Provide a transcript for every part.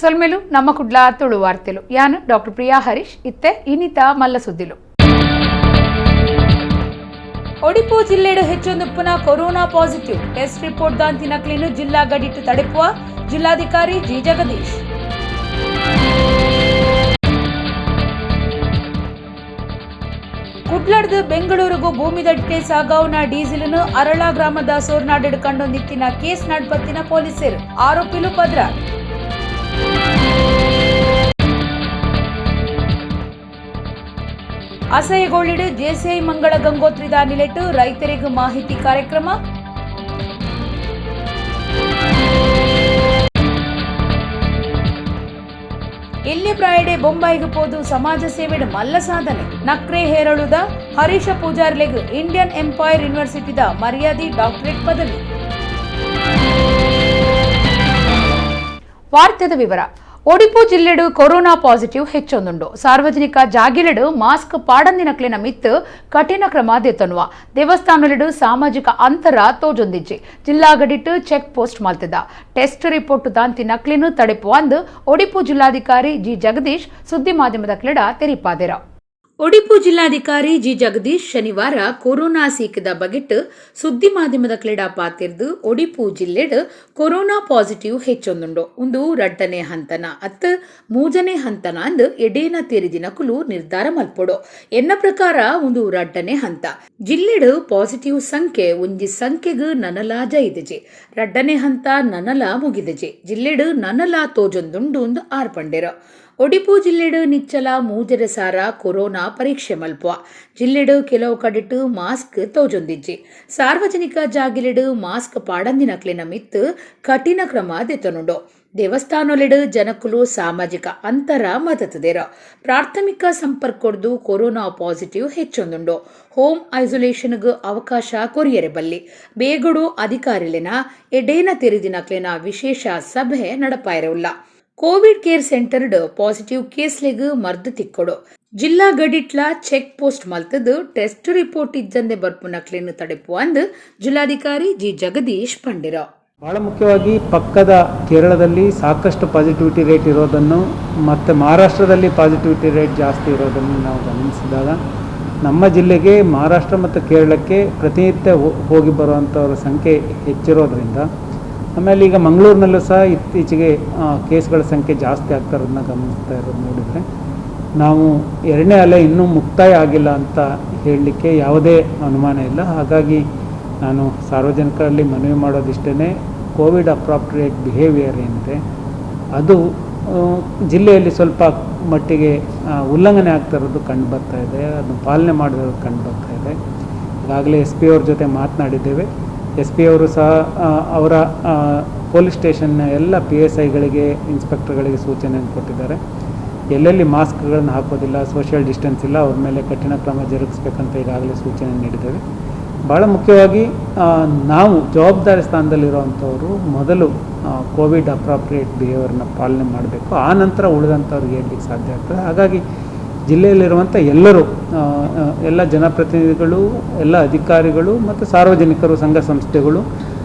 ಸೊಲ್ಮೆಲು ನಮ್ಮ ಕುಡ್ಲ ತುಳು ವಾರ್ತೆಲು. ಯಾನ್ ಡಾಕ್ಟರ್ ಪ್ರಿಯಾ ಹರೀಶ್. ಇತ್ತೆ ಇನಿತ ಮಲ್ಲ ಸುದ್ದಿಲು. ಒಡಿಪು ಜಿಲ್ಲೆಡು ಹೆಚ್ಚೊಂದುಪ್ಪುನ ಕೊರೋನಾ ಪಾಸಿಟಿವ್ ಟೆಸ್ಟ್ ರಿಪೋರ್ಟ್ ದಾಂತಿನ ಕ್ಲೀನು ಜಿಲ್ಲಾ ಗಡಿಟ್ಟು ತಡೆಪುವ ಜಿಲ್ಲಾಧಿಕಾರಿ ಜಿ ಜಗದೀಶ್. ಕುಡ್ಲಡ್ದು ಬೆಂಗಳೂರುಗು ಭೂಮಿದಟ್ಟೆ ಸಾಗಾವುನ ಡೀಸೆಲ್ನು ಅರಳಾ ಗ್ರಾಮದ ಸೋರ್ನಾಡು ಕಂಡೊಂದಿತ್ತಿನ ಕೇಸ್ ನಡ್ಪತ್ತಿನ ಪೊಲೀಸರು, ಆರೋಪಿಲು ಪದ್ರ. ಅಸಹ್ಯಗೊಳ್ಳಿಡು ಜೆಸಿಐ ಮಂಗಳ ಗಂಗೋತ್ರಿದ ನಿಲೆಟ್ಟು ರೈತರಿಗೂ ಮಾಹಿತಿ ಕಾರ್ಯಕ್ರಮ. ಎಲ್ಲಿ ಪ್ರಾಯಡೆ ಬೊಂಬಾಯಿಗೆ ಪೋದು ಸಮಾಜ ಸೇವೆಡ್ ಮಲ್ಲ ಸಾಧನೆ. ನಕ್ರೆ ಹೇರಳುದ ಹರೀಶ ಪೂಜಾರ್ಲೆಗ್ ಇಂಡಿಯನ್ ಎಂಪೈರ್ ಯೂನಿವರ್ಸಿಟಿದ ಮರ್ಯಾದಿ ಡಾಕ್ಟರೇಟ್ ಪದವಿ. ವಾರ್ತೆದ ವಿವರ. Odipu ಜಿಲ್ಲೆಡು corona positive ಹೆಚ್ಚೊಂದುಂಡು. ಸಾರ್ವಜನಿಕ ಜಾಗಿಲೆಡು ಮಾಸ್ಕ್ ಪಾಡಂದಿನಕ್ಲೆನ ಮಿತ್ತ್ ಕಠಿಣ ಕ್ರಮ ದೆತೊನುವ. ದೇವಸ್ಥಾನಲೆಡು ಸಾಮಾಜಿಕ ಅಂತರ ತೋಜೊಂದಿಜ್ಜಿ. ಜಿಲ್ಲಾ ಗಡಿಟ್ cheque post ಮಲ್ತಿದ್ದ. Test report ದಾಂತಿ ನಕ್ಲಿನ ತಡೆಪುವಂದ್ Odipu ಜಿಲ್ಲಾಧಿಕಾರಿ ಜಿ ಜಗದೀಶ್ ಸುದ್ದಿ ಮಾಧ್ಯಮದ ಕ್ಲೆಡ ತೆರಿಪಾದೆರ. ಒಡಿಪು ಜಿಲ್ಲಾಧಿಕಾರಿ ಜಿ ಜಗದೀಶ್ ಶನಿವಾರ ಕೊರೋನಾ ಸೀಕದ ಬಗೆಟ್ ಸುದ್ದಿ ಮಾಧ್ಯಮದ ಕ್ಲೆಡ ಪಾತಿರ್ದು, ಒಡಿಪು ಜಿಲ್ಲೆಡ್ ಕೊರೋನಾ ಪಾಸಿಟಿವ್ ಹೆಚ್ಚೊಂದುಂಡು. ಉಂದು ರಡ್ಡನೇ ಹಂತನ ಅತ್ ಮೂಜನೇ ಹಂತನ ಅಂದ್ ಎಡೇನ ತೆರಿದಿನಕುಲು ನಿರ್ಧಾರ ಮಲ್ಪೊಡು. ಎನ್ನ ಪ್ರಕಾರ ಉಂದು ರಡ್ಡನೇ ಹಂತ. ಜಿಲ್ಲೆಡ್ ಪಾಸಿಟಿವ್ ಸಂಖ್ಯೆ ಒಂಜಿ ಸಂಖ್ಯೆಗ್ ನನಲ ಜೈದಿಜಿ. ರಡ್ಡನೇ ಹಂತ ನನಲ ಮುಗಿದಿಜಿ. ಜಿಲ್ಲೆಡ್ ನನಲ ತೋಜೊಂದುಂಡು ಅಂದ್ ಆರ್ ಪಂಡೆರ್. ಒಡಿಪು ಜಿಲ್ಲೆಡ್ ನಿಚ್ಚಲ 3,500 ಕೊರೋನಾ ಪರೀಕ್ಷೆ ಮಲ್ಪುವ. ಜಿಲ್ಲೆಡ್ ಕೆಲವು ಕಡೆಟ್ ಮಾಸ್ಕ್ ತೋಜೊಂದಿಜ್ಜಿ. ಸಾರ್ವಜನಿಕ ಜಾಗಿಲೆಡ್ ಮಾಸ್ಕ್ ಪಾಡಂದಿನಕ್ಲೆನ ಮಿತ್ತ್ ಕಠಿಣ ಕ್ರಮ ದೆತೊನುಂಡು. ದೇವಸ್ಥಾನೊಲೆಡ್ ಜನಕುಲು ಸಾಮಾಜಿಕ ಅಂತರ ಮದತುದೆರ್. ಪ್ರಾಥಮಿಕ ಸಂಪರ್ಕೊಡ್ದು ಕೊರೋನಾ ಪಾಸಿಟಿವ್ ಹೆಚ್ಚೊಂದುಂಡು. ಹೋಮ್ ಐಸೋಲೇಷನ್ಗ್ ಅವಕಾಶ ಕೊರಿಯರೆ ಬಲ್ಲಿ. ಬೇಗಡು ಅಧಿಕಾರಿಲೆನ ಎಡೇನ ತೆರಿದಿನಕ್ಲೆನ ವಿಶೇಷ ಸಭೆ ನಡಪಾಯರೆ ಉಲ್ಲ. ಕೋವಿಡ್ ಕೇರ್ ಸೆಂಟರ್ಡ್ ಪಾಸಿಟಿವ್ ಕೇಸ್ಲೆಗ್ ಮರ್ದ್ ತಿಕ್ಕೊಡು. ಜಿಲ್ಲಾ ಗಡಿಟ್ಲ ಚೆಕ್ ಪೋಸ್ಟ್ ಮಲ್ತದ್ ಟೆಸ್ಟ್ ರಿಪೋರ್ಟ್ ಇಜ್ಜಂದೆ ಬರ್ಪುನಕ್ಲೆನ್ ತಡೆಪುವಂದ್ ಜಿಲ್ಲಾಧಿಕಾರಿ ಜಿ ಜಗದೀಶ್ ಪಂಡೆರ್. ಭಾಳ ಮುಖ್ಯವಾಗಿ ಪಕ್ಕದ ಕೇರಳದಲ್ಲಿ ಸಾಕಷ್ಟು ಪಾಸಿಟಿವಿಟಿ ರೇಟ್ ಇರೋದನ್ನು ಮತ್ತು ಮಹಾರಾಷ್ಟ್ರದಲ್ಲಿ ಪಾಸಿಟಿವಿಟಿ ರೇಟ್ ಜಾಸ್ತಿ ಇರೋದನ್ನು ನಾವು ಗಮನಿಸಿದಾಗ, ನಮ್ಮ ಜಿಲ್ಲೆಗೆ ಮಹಾರಾಷ್ಟ್ರ ಮತ್ತು ಕೇರಳಕ್ಕೆ ಪ್ರತಿನಿತ್ಯ ಹೋಗಿ ಬರುವಂಥವರ ಸಂಖ್ಯೆ ಹೆಚ್ಚಿರೋದ್ರಿಂದ, ಆಮೇಲೆ ಈಗ ಮಂಗಳೂರಿನಲ್ಲೂ ಸಹ ಇತ್ತೀಚೆಗೆ ಕೇಸ್ಗಳ ಸಂಖ್ಯೆ ಜಾಸ್ತಿ ಆಗ್ತಾ ಇರೋದನ್ನ ಗಮನಿಸ್ತಾ ಇರೋದು ನೋಡಿದರೆ, ನಾವು ಎರಡನೇ ಅಲೆ ಇನ್ನೂ ಮುಕ್ತಾಯ ಆಗಿಲ್ಲ ಅಂತ ಹೇಳಲಿಕ್ಕೆ ಯಾವುದೇ ಅನುಮಾನ ಇಲ್ಲ. ಹಾಗಾಗಿ ನಾನು ಸಾರ್ವಜನಿಕರಲ್ಲಿ ಮನವಿ ಮಾಡೋದಿಷ್ಟೇ, ಕೋವಿಡ್ ಅಪ್ರಾಪ್ರಿಯೇಟ್ ಬಿಹೇವಿಯರ್ ಏನಿದೆ ಅದು ಜಿಲ್ಲೆಯಲ್ಲಿ ಸ್ವಲ್ಪ ಮಟ್ಟಿಗೆ ಉಲ್ಲಂಘನೆ ಆಗ್ತಾ ಇರೋದು ಕಂಡು ಬರ್ತಾ ಇದೆ. ಅದನ್ನು ಪಾಲನೆ ಮಾಡದಿರೋದು ಕಂಡು ಬರ್ತಾ ಇದೆ. ಈಗಾಗಲೇ ಎಸ್ ಪಿ ಅವ್ರ ಜೊತೆ ಮಾತನಾಡಿದ್ದೇವೆ. ಎಸ್ ಪಿ ಅವರು ಸಹ ಅವರ ಪೊಲೀಸ್ ಸ್ಟೇಷನ್ನ ಎಲ್ಲ ಪಿ ಎಸ್ ಐಗಳಿಗೆ, ಇನ್ಸ್ಪೆಕ್ಟರ್ಗಳಿಗೆ ಸೂಚನೆಯನ್ನು ಕೊಟ್ಟಿದ್ದಾರೆ. ಎಲ್ಲೆಲ್ಲಿ ಮಾಸ್ಕ್ಗಳನ್ನು ಹಾಕೋದಿಲ್ಲ, ಸೋಷಿಯಲ್ ಡಿಸ್ಟೆನ್ಸ್ ಇಲ್ಲ, ಅವ್ರ ಮೇಲೆ ಕಠಿಣ ಕ್ರಮ ಜರುಗಿಸ್ಬೇಕಂತ ಈಗಾಗಲೇ ಸೂಚನೆ ನೀಡಿದ್ದೇವೆ. ಭಾಳ ಮುಖ್ಯವಾಗಿ ನಾವು ಜವಾಬ್ದಾರಿ ಸ್ಥಾನದಲ್ಲಿರುವಂಥವರು ಮೊದಲು ಕೋವಿಡ್ ಅಪ್ರಾಪ್ರಿಯೇಟ್ ಬಿಹೇವಿಯರ್ನ ಪಾಲನೆ ಮಾಡಬೇಕು. ಆ ನಂತರ ಉಳಿದಂಥವ್ರಿಗೆ ಹೇಳಲಿಕ್ಕೆ ಸಾಧ್ಯ ಆಗ್ತದೆ. ಹಾಗಾಗಿ ಜಿಲ್ಲೆಯಲ್ಲಿರುವಂಥ ಎಲ್ಲರೂ, ಎಲ್ಲ ಜನಪ್ರತಿನಿಧಿಗಳು, ಎಲ್ಲ ಅಧಿಕಾರಿಗಳು ಮತ್ತು ಸಾರ್ವಜನಿಕರು, ಸಂಘ ಸಂಸ್ಥೆಗಳು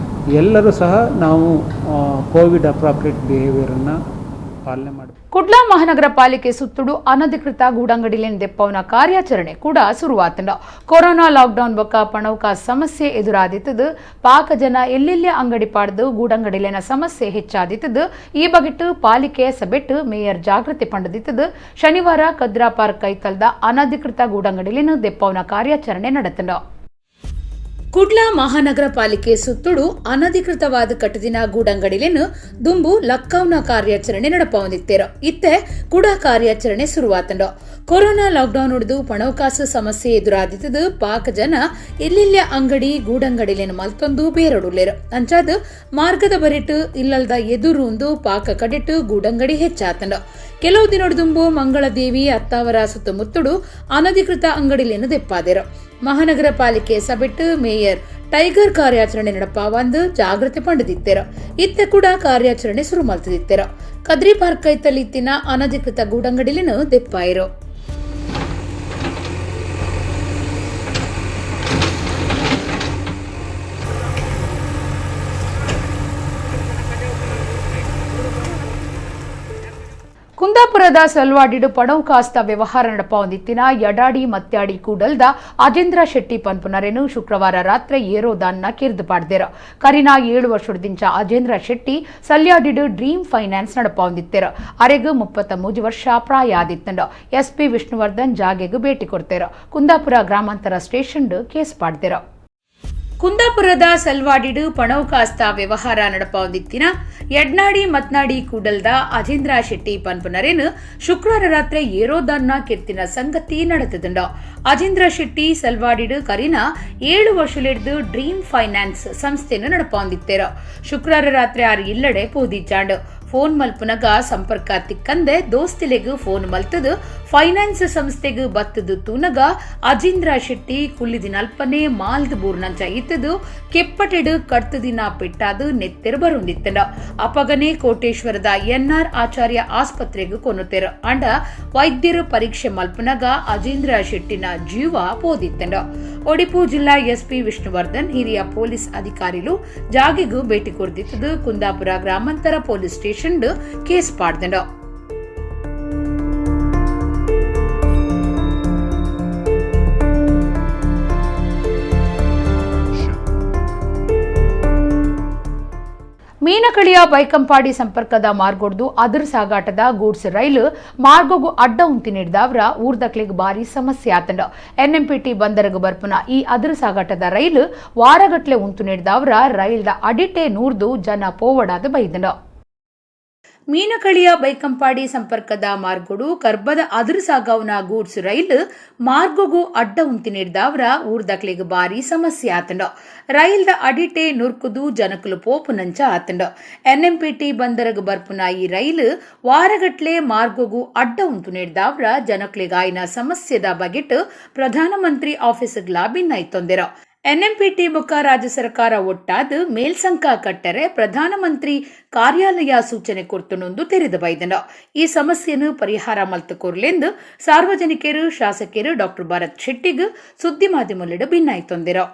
ಎಲ್ಲರೂ ಸಹ ನಾವು ಕೋವಿಡ್ ಅಪ್ರಾಪ್ರಿಯೇಟ್ ಬಿಹೇವಿಯರನ್ನು ಪಾಲನೆ ಮಾಡಬೇಕು. ಕುಡ್ಲಾ ಮಹಾನಗರ ಪಾಲಿಕೆ ಸುತ್ತುಡು ಅನಧಿಕೃತ ಗೂಡಂಗಡಿಲೇನ್ ದೆಪ್ಪವನ ಕಾರ್ಯಾಚರಣೆ ಕೂಡ ಶುರುವಾತಂಡ. ಕೊರೋನಾ ಲಾಕ್ಡೌನ್ ಬೊಕ್ಕ ಪಣವುಕ ಸಮಸ್ಯೆ ಎದುರಾದಿತ್ತದು. ಪಾಕ ಜನ ಎಲ್ಲೆಲ್ಲೇ ಅಂಗಡಿ ಪಾಡ್ದು ಗೂಡಂಗಡಿಲೇನ ಸಮಸ್ಯೆ ಹೆಚ್ಚಾದಿತ್ತದು. ಈ ಬಗೆಟ್ಟು ಪಾಲಿಕೆ ಸಭೆಟ್ಟು ಮೇಯರ್ ಜಾಗೃತಿ ಪಂಡದಿತ್ತದು. ಶನಿವಾರ ಕದ್ರಾ ಪಾರ್ಕ್ ಕೈತಲ್ದ ಅನಧಿಕೃತ ಗೂಡಂಗಡಿಲೇನ ದೆಪ್ಪವನ ಕಾರ್ಯಾಚರಣೆ ನಡೆತಂಡ. ಕುಡ್ಲಾ ಮಹಾನಗರ ಪಾಲಿಕೆ ಸುತ್ತುಡು ಅನಧಿಕೃತವಾದ ಕಟ್ಟದಿನ ಗೂಡಂಗಡಿಲೇನು ದುಂಬು ಲಕ್ಕೌನ ಕಾರ್ಯಾಚರಣೆ ನಡಪವೊಂದಿತ್ತೇರ. ಇತ್ತೆ ಕೂಡ ಕಾರ್ಯಾಚರಣೆ ಶುರುವಾತಂಡ. ಕೊರೋನಾ ಲಾಕ್ಡೌನ್ ಉಡಿದು ಪಣವಕಾಸು ಸಮಸ್ಯೆ ಎದುರಾದಿತ್ತದು. ಪಾಕ ಜನ ಎಲ್ಲೆಲ್ಲ ಅಂಗಡಿ ಗೂಡಂಗಡಿಲೇನು ಮಲ್ತೊಂದು ಬೇರೊಡುಲ್ಲೇರು. ಅಂಚಾದ ಮಾರ್ಗದ ಬರಿಟ್ಟು, ಇಲ್ಲಲ್ದ ಎದುರುಂದು ಪಾಕ ಕಡಿಟ್ಟು ಗೂಡಂಗಡಿ ಹೆಚ್ಚಾತಂಡ. ಕೆಲವು ದಿನೊಡ್ದುಂಬು ಮಂಗಳದೇವಿ ಅತ್ತಾವರ ಸುತ್ತಮುತ್ತಡು ಅನಧಿಕೃತ ಅಂಗಡಿಲೇನು ದೆಪ್ಪಾದೆರು. ಮಹಾನಗರ ಪಾಲಿಕೆ ಸಭೆಟ್ಟು ಮೇಯರ್ ಟೈಗರ್ ಕಾರ್ಯಾಚರಣೆ ನಡಪಾವಂದು ಜಾಗೃತಿ ಪಂಡದಿತ್ತೆರು. ಇತ್ತೆ ಕೂಡ ಕಾರ್ಯಾಚರಣೆ ಶುರು ಮಲ್ತದಿತ್ತೆರು. ಕದ್ರಿ ಪಾರ್ಕ್ ಕೈತಲ್ ಇತ್ತಿನ ಅನಧಿಕೃತ ಗೂಡಂಗಡಿಲಿನ ದೆಪ್ಪಾಯಿರು. ಕುಂದಾಪುರದ ಸಲ್ವಾಡಿಡು ಪಣವು ಕಾಸ್ತ ವ್ಯವಹಾರ ನಡಪಾವೊಂದಿತ್ತಿನ ಯಡಾಡಿ ಮತ್ಯಾಡಿ ಕೂಡಲ್ದ ಅಜೇಂದ್ರ ಶೆಟ್ಟಿ ಪನ್ಪುನರೆನು ಶುಕ್ರವಾರ ರಾತ್ರಿ ಏರೋದಾನ್ನ ಕಿರ್ದು ಪಾಡ್ದೆರು. ಕರಿನ 7 ವರ್ಷದಿಂಚ ಅಜೇಂದ್ರ ಶೆಟ್ಟಿ ಸಲ್ಯಾಡಿಡು ಡ್ರೀಮ್ ಫೈನಾನ್ಸ್ ನಡಪಾವೊಂದಿತ್ತೆರು. ಅರೆಗು 33 ವರ್ಷ ಪ್ರಾಯ ಆದಿತ್ತಂಡು. ಎಸ್ಪಿ ವಿಷ್ಣುವರ್ಧನ್ ಜಾಗೆಗೂ ಭೇಟಿ ಕೊಡ್ತೇರು. ಕುಂದಾಪುರ ಗ್ರಾಮಾಂತರ ಸ್ಟೇಷನ್ ಕೇಸ್ ಪಾಡ್ದೆರು. ಕುಂದಾಪುರದ ಸಲ್ವಾಡಿಡು ಪಣವು ಕಾಸ್ತ ವ್ಯವಹಾರ ನಡಪಾವೊಂದಿತ್ತಿನ ಯಡ್ನಾಡಿ ಮತ್ನಾಡಿ ಕೂಡಲ್ದ ಅಜೇಂದ್ರ ಶೆಟ್ಟಿ ಪನ್ಪುನರೇನು ಶುಕ್ರವಾರ ರಾತ್ರಿ ಏರೋದಾನ್ನ ಕಿರ್ತಿನ ಸಂಗತಿ ನಡೆತದುಂಡು. ಅಜೇಂದ್ರ ಶೆಟ್ಟಿ ಸಲ್ವಾಡಿಡು ಕರಿನ 7 ವರ್ಷಲಿಡ್ದು ಡ್ರೀಮ್ ಫೈನಾನ್ಸ್ ಸಂಸ್ಥೆಯನ್ನು ನಡಪಾವೊಂದಿತ್ತೇರು. ಶುಕ್ರವಾರ ರಾತ್ರಿ ಆರು ಇಲ್ಲಡೆ ಪೋದಿಜ್ಜಾಂಡು. ಫೋನ್ ಮಲ್ಪುನಗ ಸಂಪರ್ಕ ತಿಕ್ಕಂದೆ ದೋಸ್ತಿಲೆಗು ಫೋನ್ ಮಲ್ತದು ಫೈನಾನ್ಸ್ ಸಂಸ್ಥೆಗು ಬತ್ತದು ತೂನಗ ಅಜೇಂದ್ರ ಶೆಟ್ಟಿ ಕುಲ್ಲಿದಿನಲ್ಪನೆ ಮಾಲ್ದ್ ಬೂರ್ನಂಚ ಇತ್ತದು ಕೆಪ್ಪಟೆಡು ಕಡ್ತದಿನ ಪೆಟ್ಟಾದು ನೆತ್ತೆರು ಬರುಂದಿತ್ತಂಡ. ಅಪಗನೆ ಕೋಟೇಶ್ವರದ ಎನ್ಆರ್ ಆಚಾರ್ಯ ಆಸ್ಪತ್ರೆಗೂ ಕೊನುತೆರು. ಅಂಡ ವೈದ್ಯರು ಪರೀಕ್ಷೆ ಮಲ್ಪುನಗ ಅಜೇಂದ್ರ ಶೆಟ್ಟಿನ ಜೀವ ಪೋದಿತ್ತಂಡ. ಒಡಿಪು ಜಿಲ್ಲಾ ಎಸ್ಪಿ ವಿಷ್ಣುವರ್ಧನ್ ಹಿರಿಯ ಪೊಲೀಸ್ ಅಧಿಕಾರಿಲು ಜಾಗೆಗೂ ಭೇಟಿ ಕೊರ್ದಿತ್ತದು ಕುಂದಾಪುರ ಗ್ರಾಮಾಂತರ police station case ಪಾಡ್ದಂಡ. ಮೀನಕಳಿಯ ಬೈಕಂಪಾಡಿ ಸಂಪರ್ಕದ ಮಾರ್ಗೊಡ್ದು ಅದುರು ಸಾಗಾಟದ ಗೂಡ್ಸ್ ರೈಲು ಮಾರ್ಗೊಗು ಅಡ್ಡ ಉಂತಿ ನೀಡಿದವರ ಊರ್ದಕ್ಲಿಗೆ ಭಾರಿ ಸಮಸ್ಯೆ ಆತಂಡ. ಎನ್ಎಂಪಿಟಿ ಬಂದರಗು ಬರ್ಪುನ ಈ ಅದುರು ಸಾಗಾಟದ ರೈಲು ವಾರಗಟ್ಲೆ ಉಂತು ನೀಡಿದವರ ರೈಲ್ದ ಅಡಿಟೆ ನೂರ್ದು ಜನ ಪೋವಡಾದ ಬೈದಂಡ. ಮೀನಕಳಿಯ ಬೈಕಂಪಾಡಿ ಸಂಪರ್ಕದ ಮಾರ್ಗೊಡು ಕರ್ಬದ ಅದುರು ಸಾಗವನ ಗೂಡ್ಸ್ ರೈಲು ಮಾರ್ಗೊಗು ಅಡ್ಡ ಉಂತಿ ನೀಡಿದವರ ಊರ್ದಕ್ಲಿಗೆ ಭಾರಿ ಸಮಸ್ಯೆ ಆತಂಡ. ರೈಲ್ದ ಅಡಿಟೆ ನುರ್ಕುದು ಜನಕುಲು ಪೋಪುನಂಚ ಆತಂಡ. ಎನ್ಎಂಪಿಟಿ ಬಂದರಗು ಬರ್ಪುನ ಈ ರೈಲು ವಾರಗಟ್ಲೆ ಮಾರ್ಗೊಗು ಅಡ್ಡ ಉಂತು ನೀಡಿದವರ ಜನಕ್ಲಿಗಾಯಿನ ಸಮಸ್ಯೆದ ಬಗೆಟ್ ಪ್ರಧಾನಮಂತ್ರಿ ಆಫೀಸ್ಗ್ಲಾ ಭಿನ್ನಾಯ್ತೊಂದಿರ. ಎನ್ಎಂಪಿಟಿ ಬೊಕ್ಕ ರಾಜ್ಯ ಸರ್ಕಾರ ಒಟ್ಟಾದ ಮೇಲ್ಸಂಕ ಕಟ್ಟರೆ ಪ್ರಧಾನಮಂತ್ರಿ ಕಾರ್ಯಾಲಯ ಸೂಚನೆ ಕೊರ್ತುನೊಂದು ತೆರೆದು ಬೈದನ. ಈ ಸಮಸ್ಯೆಯನ್ನು ಪರಿಹಾರ ಮಲ್ತುಕೊರ್ಲೆಂದು ಸಾರ್ವಜನಿಕರು ಶಾಸಕರು ಡಾಕ್ಟರ್ ಭರತ್ ಶೆಟ್ಟಿಗ್ ಸುದ್ದಿ ಮಾಧ್ಯಮದಲ್ಲಿಡ ಭಿನ್ನಾಯ್ತೊಂದಿರ.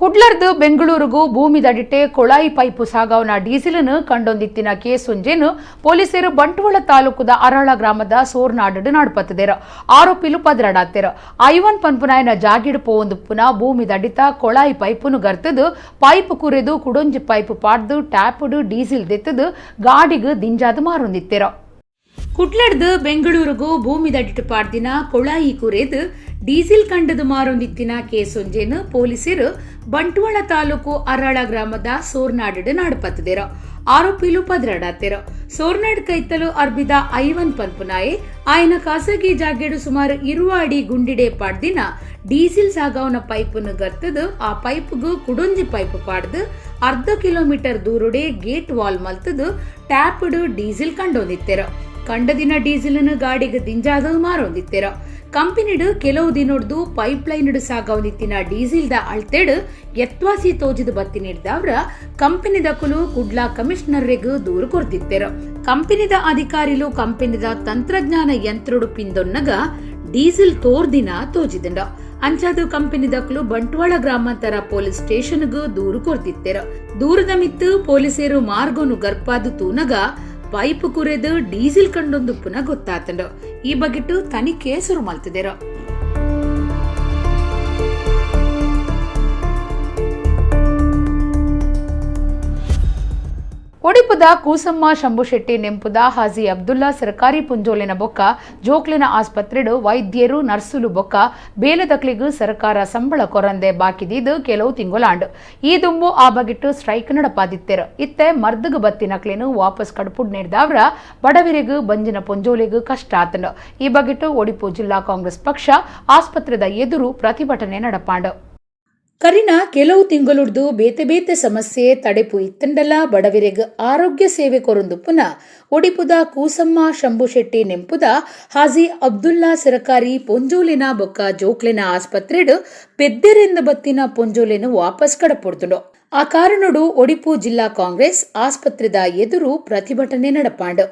ಕುಡ್ಲರ್ದು ಬೆಂಗಳೂರಿಗೂ ಭೂಮಿದಡಿಟೆ ಕೊಳಾಯಿ ಪೈಪು ಸಾಗವನ ಡೀಸೆಲನ್ನು ಕಂಡೊಂದಿತ್ತಿನ ಕೇಸೊಂಜೇನು ಪೊಲೀಸರು ಬಂಟ್ವಾಳ ತಾಲೂಕುದ ಅರಾಳ ಗ್ರಾಮದ ಸೋರ್ನಾಡು ನಾಡ್ಪತ್ತಿದ್ದೇರು. ಆರೋಪಿಲು ಪದರಡಾತೇರು. ಐವನ್ ಪನ್ಪುನಾಯನ ಜಾಗಿಡು ಪೋವೊಂದು ಪುನ ಭೂಮಿದಡಿತ ಕೊಳಾಯಿ ಪೈಪುನು ಗರ್ತದು ಪೈಪ್ ಕುರೆದು ಕುಡೊಂಜಿ ಪೈಪ್ ಪಾಡ್ದು ಟ್ಯಾಪುಡು ಡೀಸೆಲ್ ದೆತ್ತದು ಗಾಡಿಗು ದಿಂಜಾದು ಮಾರೊಂದಿತ್ತೇರು. ಕುಡ್ಲಡ್ದು ಬೆಂಗಳೂರಿಗೂ ಭೂಮಿದಡಿಟ್ಟು ಪಾಡ್ದಿನ ಕೊಳಾಯಿ ಕುರೆದು ಡೀಸೆಲ್ ಕಂಡದು ಮಾರೊಂದಿತ್ತಿನ ಕೇಸೊಂಜೇನು ಪೊಲೀಸರು ಬಂಟ್ವಾಳ ತಾಲೂಕು ಅರಾಳ ಗ್ರಾಮದ ಸೋರ್ನಾಡು ನಾಡ್ಪತ್ತಿದೇರು. ಆರೋಪಿಲು ಪದರಡಾತೇರು. ಸೋರ್ನಾಡ್ ಕೈತಲು ಅರ್ಬಿದ ಐವನ್ ಪನ್ಪುನಾಯೆ ಆಯನ ಖಾಸಗಿ ಜಾಗೆಡು ಸುಮಾರು 20 ಅಡಿ ಗುಂಡಿಡೆ ಪಾಡ್ದಿನ ಡೀಸೆಲ್ ಸಾಗವನ ಪೈಪನ್ನು ಗರ್ತದು ಆ ಪೈಪ್ಗೂ ಕುಡೊಂಜಿ ಪೈಪ್ ಪಾಡ್ದು ಅರ್ಧ ಕಿಲೋಮೀಟರ್ ದೂರುಡೆ ಗೇಟ್ ವಾಲ್ ಮಲ್ತದು ಟ್ಯಾಪ್ಡು ಡೀಸೆಲ್ ಕಂಡೊಂದಿತ್ತೇರು. ಕಂಡದಿನ ಡೀಸೆಲನ್ನು ಗಾಡಿಗೆ ದಿಂಜಾದ ಮಾರೊಂದಿತ್ತೇರು. ಕಂಪನಿಡು ಕೆಲವು ದಿನೊಡ್ದು ಪೈಪ್ ಲೈನ್ ಸಾಗವನಿತ್ತಿನ ಡೀಸೆಲ್ದ ಅಳ್ತೇಡು ಎತ್ವಾಸಿ ತೋಜಿದ ಬತ್ತಿ ನೀಡಿದವ್ರ ಕಂಪನಿದ ಕುಲು ಕುಡ್ಲಾ ಕಮಿಷನರ್ರಿಗೂ ದೂರು ಕೊರ್ದಿತ್ತೇರು. ಕಂಪನಿದ ಅಧಿಕಾರಿಲು ಕಂಪನಿದ ತಂತ್ರಜ್ಞಾನ ಯಂತ್ರಡು ಪಿಂದೊನ್ನಗ ಡೀಸೆಲ್ ತೋರ್ದಿನ ತೋಜಿದಂಡ. ಅಂಚಾದು ಕಂಪನಿದಕ್ಲು ಬಂಟ್ವಾಳ ಗ್ರಾಮಾಂತರ ಪೊಲೀಸ್ ಸ್ಟೇಷನ್ಗೂ ದೂರು ಕೊರ್ದಿತ್ತೇರು. ದೂರದ ಮಿತ್ತು ಪೊಲೀಸರು ಮಾರ್ಗೋನು ಗರ್ಪಾದು ತೂನಗ ಪೈಪ್ ಕುರೆದು ಡೀಸೆಲ್ ಕಂಡೊಂದು ಪುನಃ ಗೊತ್ತಾತಂಡು. ಈ ಬಗೆಟು ತನಿಖೆ ಶುರು ಮಲ್ತಿದ್ದೇರು. ಒಡಿಪುದ ಕೂಸಮ್ಮ ಶಂಭುಶೆಟ್ಟಿ ನೆಂಪುದ ಹಾಜಿ ಅಬ್ದುಲ್ಲಾ ಸರ್ಕಾರಿ ಪುಂಜೋಲಿನ ಬೊಕ್ಕ ಜೋಕ್ಲಿನ ಆಸ್ಪತ್ರೆಡು ವೈದ್ಯರು ನರ್ಸುಲು ಬೊಕ್ಕ ಬೇಲದಕ್ಲಿಗೂ ಸರ್ಕಾರ ಸಂಬಳ ಕೊರಂದೆ ಬಾಕಿದಿದ್ದು ಕೆಲವು ತಿಂಗಳಾಂಡು. ಈ ದುಂಬು ಆ ಬಗಿಟ್ಟು ಸ್ಟ್ರೈಕ್ ನಡಪಾದಿತ್ತೇರು. ಇತ್ತೆ ಮರ್ದಗು ಬತ್ತಿನಕ್ಲೇನು ವಾಪಸ್ ಕಡ್ಪುಡ್ ನೀಡಿದವ್ರ ಬಡವರಿಗೂ ಬಂಜಿನ ಪುಂಜೋಲಿಗೂ ಕಷ್ಟ ಆತಂಡು. ಈ ಬಗಿಟ್ಟು ಒಡಿಪು ಜಿಲ್ಲಾ ಕಾಂಗ್ರೆಸ್ ಪಕ್ಷ ಆಸ್ಪತ್ರೆದ ಎದುರು ಪ್ರತಿಭಟನೆ ನಡಪಾಂಡು. ಕರಿನ ಕೆಲವು ತಿಂಗಳುಡ್ದು ಬೇತೆ ಬೇತೆ ಸಮಸ್ಯೆ ತಡೆಪು ಇತ್ತಂಡಲ ಬಡವಿರೆಗ್ ಆರೋಗ್ಯ ಸೇವೆ ಕೊರೊಂದು ಪುನ ಒಡಿಪುದ ಕೂಸಮ್ಮ ಶಂಭುಶೆಟ್ಟಿ ನೆಂಪುದ ಹಾಜಿ ಅಬ್ದುಲ್ಲಾ ಸರಕಾರಿ ಪೊಂಜೋಲಿನ ಬೊಕ್ಕ ಜೋಕ್ಲೆನ ಆಸ್ಪತ್ರೆಡ್ ಪೆದ್ದೆರೆಂದು ಬತ್ತಿನ ಪೊಂಜೋಲೆನು ವಾಪಸ್ ಕಡಪೊಡ್ದುಂಡು. ಆ ಕಾರಣಡು ಒಡಿಪು ಜಿಲ್ಲಾ ಕಾಂಗ್ರೆಸ್ ಆಸ್ಪತ್ರೆದ ಎದುರು ಪ್ರತಿಭಟನೆ ನಡಪಾಂಡು.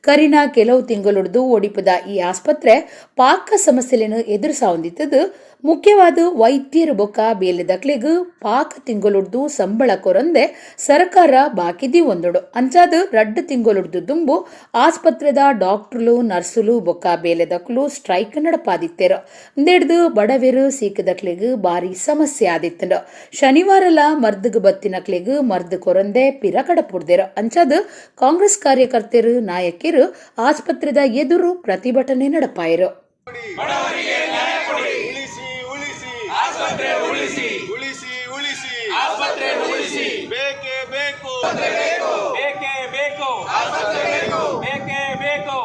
ಕರಿನ ಕೆಲವು ತಿಂಗಳುಡ್ದು ಒಡಿಪುದ ಈ ಆಸ್ಪತ್ರೆ ಪಾಕ ಸಮಸ್ಯೆలను ಎದುರಿಸಾವೊಂದಿತ್ತದು. ಮುಖ್ಯವಾದ ವೈದ್ಯರು ಬೊಕ್ಕ ಬೇಲೆದಕ್ಲೆಗ್ ಪಾಕ ತಿಂಗಳುಡ್ದು ಸಂಬಳ ಕೊರಂದೆ ಸರ್ಕಾರ ಬಾಕಿ ಒಂದುಡು. ಅಂಚಾದ ರಡ್ಡು ತಿಂಗಳುಡ್ದು ದುಂಬು ಆಸ್ಪತ್ರೆದ ಡಾಕ್ಟರ್ಲು, ನರ್ಸುಲು ಬೊಕ್ಕ ಬೇಲೆದಕ್ಲು ಸ್ಟ್ರೈಕ್ ನಡಪಾದಿತ್ತೇರು. ಇಂದೆಡ್ದು ಬಡವೆರು ಸೀಕದಕ್ಲೆಗ್ ಬಾರಿ ಸಮಸ್ಯೆ ಆದಿತ್ತಂಡು. ಶನಿವಾರಲ ಮರ್ದಗ್ ಬತ್ತಿನಕ್ಲೆಗ್ ಮರ್ದ್ ಕೊರಂದೆ ಪಿರ ಕಡಪುಡ್ದೆರು. ಅಂಚಾದ ಕಾಂಗ್ರೆಸ್ ಕಾರ್ಯಕರ್ತರು, ನಾಯಕಿರು ಆಸ್ಪತ್ರೆದ ಎದುರು ಪ್ರತಿಭಟನೆ ನಡಪಾಯರು. ಉಳಿಸಿ ಉಳಿಸಿ ಆಸ್ಪತ್ರೆ ಉಳಿಸಿ, ಉಳಿಸಿ ಉಳಿಸಿ ಆಸ್ಪತ್ರೆ ಉಳಿಸಿ. ಬೇಕೇ ಬೇಕು, ಬೇಕೇ ಬೇಕು, ಬೇಕೇ ಬೇಕು.